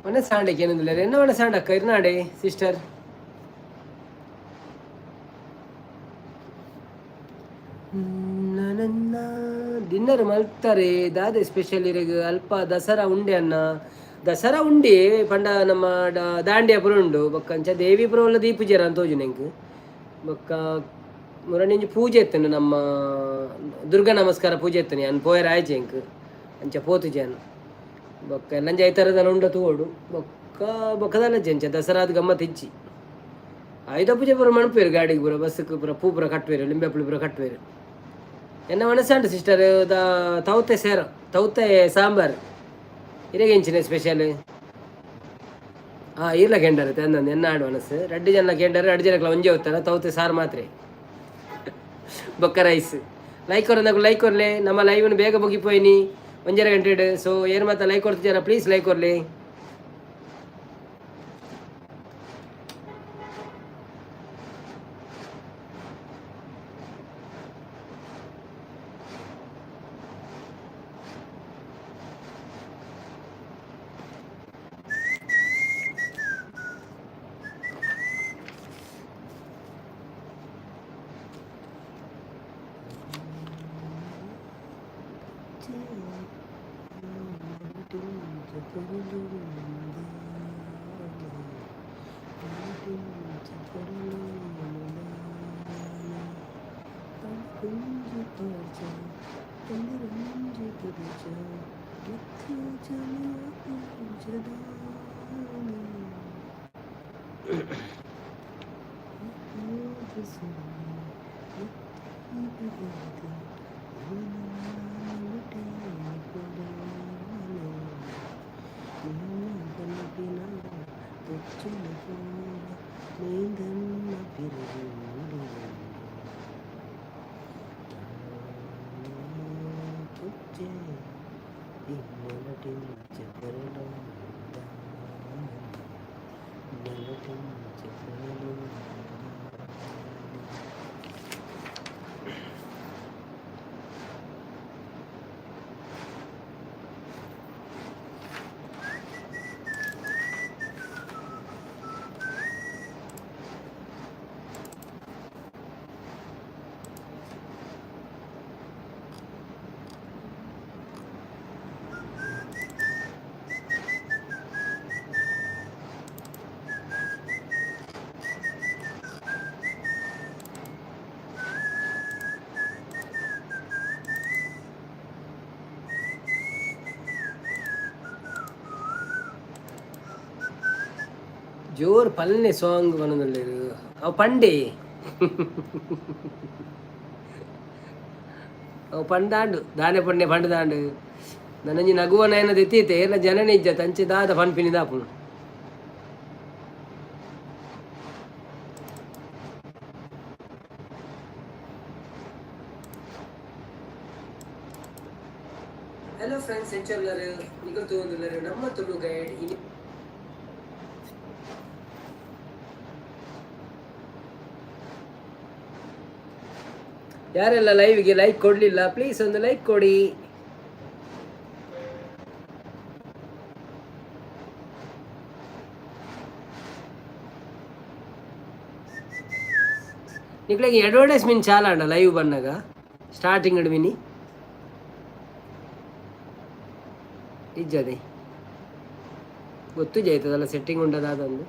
ಒಣಸಾಂಡೆ ಏನಂದಿಲ್ಲ ಎನ್ನ ಒಣಸಾಂಡ ಕರ್ನಾಡೆ ಸಿಸ್ಟರ್. ಡಿನ್ನರ್ ಮಲ್ತಾರೆ. ದಾದೆ ಸ್ಪೆಷಲ್ ಇರಗ? ಅಲ್ಪ ದಸರಾ ಉಂಡೆ ಅನ್ನ, ದಸರಾ ಉಂಡೆ ಪಂಡ ನಮ್ಮ ದಾಂಡ್ಯಾಪುರ ಉಂಡು. ಬೊಕ್ಕ ಅಂಚ ದೇವಿಪುರ ಉಲ್ಲ ದೀಪುಜರ ಅಂತ ತೋಜುನ ಎಂಕ್. ಬೊಕ್ಕ ಮುರಣಿಂಜಿ ಪೂಜೆ ಎತ್ತನು, ನಮ್ಮ ದುರ್ಗಾ ನಮಸ್ಕಾರ ಪೂಜೆ ಎತ್ತನು. ಅನ್ ಪೋಯರ ಆಯ್ಚೆ ಎಂಕ್, ಅಂಚ ಪೋತುಜೆ ಅನ್. ಬೊಕ್ಕ ನಂಜ ಐತರದಲ್ಲ ಉಂಡ ತೂವೊಡು. ಬೊಕ್ಕ ಬೊಕ್ಕದಲ್ಲ ಅಂಚ ದಸರಾದ ಗಮ್ಮತ್ ಇಜ್ಜಿ. ಆಯುಧ ಪೂಜೆ ಪೂರ ಮಣಪೇರು, ಗಾಡಿಗೆ ಪೂರ, ಬಸ್ಗೆ ಪೂರ ಪೂ ಪೂರ ಕಟ್ಟುವೇರು, ಲಿಂಬೆ ಪುಳಿ ಪೂರ ಕಟ್ಟುವೇರು. ಎನ್ನ ಮನಸ್ಸಾಂಡು ಸಿಸ್ಟರ್, the ತೌತೆ ಸೇರ, ತೌತೆ ಸಾಂಬಾರ್. ಇರೆಗೆ ಎಂಚಿನ ಸ್ಪೆಷಲ್? ಹಾಂ, ಇರ್ಲ ಕೆಂಡರ್ ತಂದಂದು ಎನ್ನ ಆಡು ಮನಸ್ಸು. ರಡ್ಡು ಜನ ಕೆಂಡರ್, ರಡ್ಡು ಜನಕ್ಲ ಒಂಜೆ ಹೋಗ್ತಾರ. ತೌತೆ ಸಾರು ಮಾತ್ರೆ, ಬೊಕ್ಕ ರೈಸ್. ಲೈಕ್ ಕೊರಂದಾಗ ಲೈಕ್ ಕೊರ್ಲೆ. ನಮ್ಮ ಲೈವ್ನು ಬೇಗ ಮುಗಿಪೋಯ್ನಿ, ಒಂಜರ ಗಂಟೆ. ಸೊ ಏನು ಮಾತ ಲೈಕ್ ಕೊಡ್ತಿದ್ದೀರಾ? ಪ್ಲೀಸ್ ಲೈಕ್ ಕೊರ್ಲಿ. ಜೋರ್ ಪಲ್ನೆ ಸಾಂಗ್ ಪನೊಂದುಲ್ಲೆರ್. ಅವು ಪಂಡೆ, ಅವು ಪಂದಾಂಡು ದಾನೆ ಪಂಡೆ ಪಂಡ್ದಾಂಡು. ನನೊಂಜಿ ನಗುವ ನಯನ ದೆತ್ತೀತೆ ಏರ್ನ ಜನನೆ ಇಜ್ಜ ತಂಚೆ ದಾದ ಪನ್ಪಿನಿ ದಾಪುನು. ಹಲೋ ಫ್ರೆಂಡ್ಸ್, ಎಂಚ ಉಲ್ಲರ್? ನಿಕುಲು ತೂವೊಂದುಲ್ಲೆರ್ ನಮ್ಮ ತುಳು ಗೈಡ್. ಇನಿ ಯಾರೆಲ್ಲ ಲೈವ್ಗೆ ಲೈಕ್ ಕೊಡಲಿಲ್ಲ, ಪ್ಲೀಸ್ ಒಂದು ಲೈಕ್ ಕೊಡಿ. ನಿಕ್ಲೆಗ್ ಅಡ್ವರ್ಟೈಸ್ಮೆಂಟ್ ಚಾಲ ಅಂಡ ಲೈವ್ ಬನ್ನಗ ಸ್ಟಾರ್ಟಿಂಗ್ ಮಿನಿ ಇಜ್ಜದೆ ಗೊತ್ತು ಜೈತದಲ್ಲ ಸೆಟ್ಟಿಂಗ್ ಉಂಡದಾದಂದು.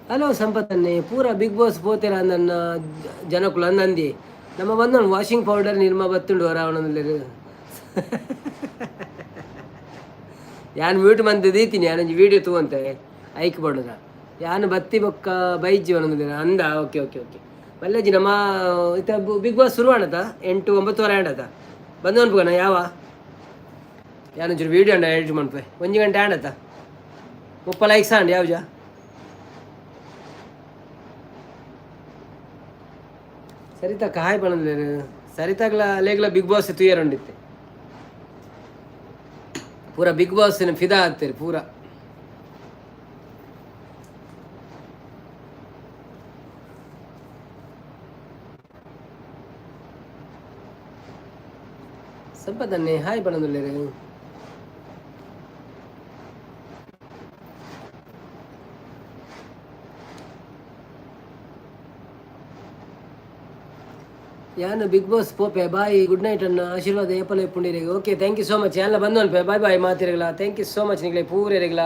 ಹಲೋ ಸಂಪತ್ತನ್ನೇ, ಪೂರ ಬಿಗ್ ಬಾಸ್ ಪೋತೆರ ನನ್ನ ಜನಕುಲು ಅಂದಂದಿ. ನಮ್ಮ ಬಂದ ವಾಷಿಂಗ್ ಪೌಡರ್ ನಿರ್ಮ ಬತ್ತುಂಡು ಹೊರ. ಯಾನ್ ಮ್ಯೂಟ್ ಮಂತ್ ದೀತೀನಿ, ಯಾನೊಂಜಿ ವೀಡಿಯೋ ತೂವಂತೆ ಐಕ್ ಬಡದ. ಯಾನ್ ಬತ್ತಿ ಬೊಕ್ಕ ಬೈಜಿ ಒಂದೊಂದು ಅಂದ. ಓಕೆ ಓಕೆ ಓಕೆ ಮಲ್ಲೇಜಿ ನಮ್ಮ ಇತ್ತ ಬಿಗ್ ಬಾಸ್ ಶುರು ಆಣತ 8 9:30 ಆಂಡತ ಬಂದು ಅನ್ಪುಗನ ಯಾವ. ಯಾನೊಂಚೂರು ವೀಡಿಯೋ ಅಂಡ ಎಡಿಟ್ ಮನ್ಪೆ. ಒಂಜಿ ಗಂಟೆ ಆಂಡತ. 30 ಲೈಕ್ಸ್ ಆಂಡ್ ಯಾವ್ಜ. ಸರಿತಕ್ಕ ಹಾಯ್ ಪನೊಂದುಲ್ಲೆರ್. ಸರಿತಾಗ್ಲ ಲೇಗ್ಲ ಬಿಗ್ ಬಾಸ್ ತೂಯರುಂಡಿತ್ತೆ. ಪೂರ ಬಿಗ್ ಬಾಸ್ ಫಿದಾ ಆಗ್ತಾರೆ ಪೂರ. ಸಂಪದನ್ನೇ ಹಾಯ್ ಪನೊಂದುಲ್ಲೆರ್. ಯಾನ್ ಬಿಗ್ ಬಾಸ್ ಪೋಪೆ, ಬಾಯ್, ಗುಡ್ ನೈಟ್ ಅಣ್ಣ, ಆಶೀರ್ವಾದ ಏಪಲ ಇಪ್ಪುಂಡಿರಿಗೆ. Okay, thank you so much. ಯಾನ್ಲ ಬಂದು ಅನ್ಪೆ. ಬಾಯ್ ಬಾಯ್ ಮಾತಿರಗಲ. Thank you so much ನಿಗ್ಲೆ ಪೂರೆರೆಗ್ಲ.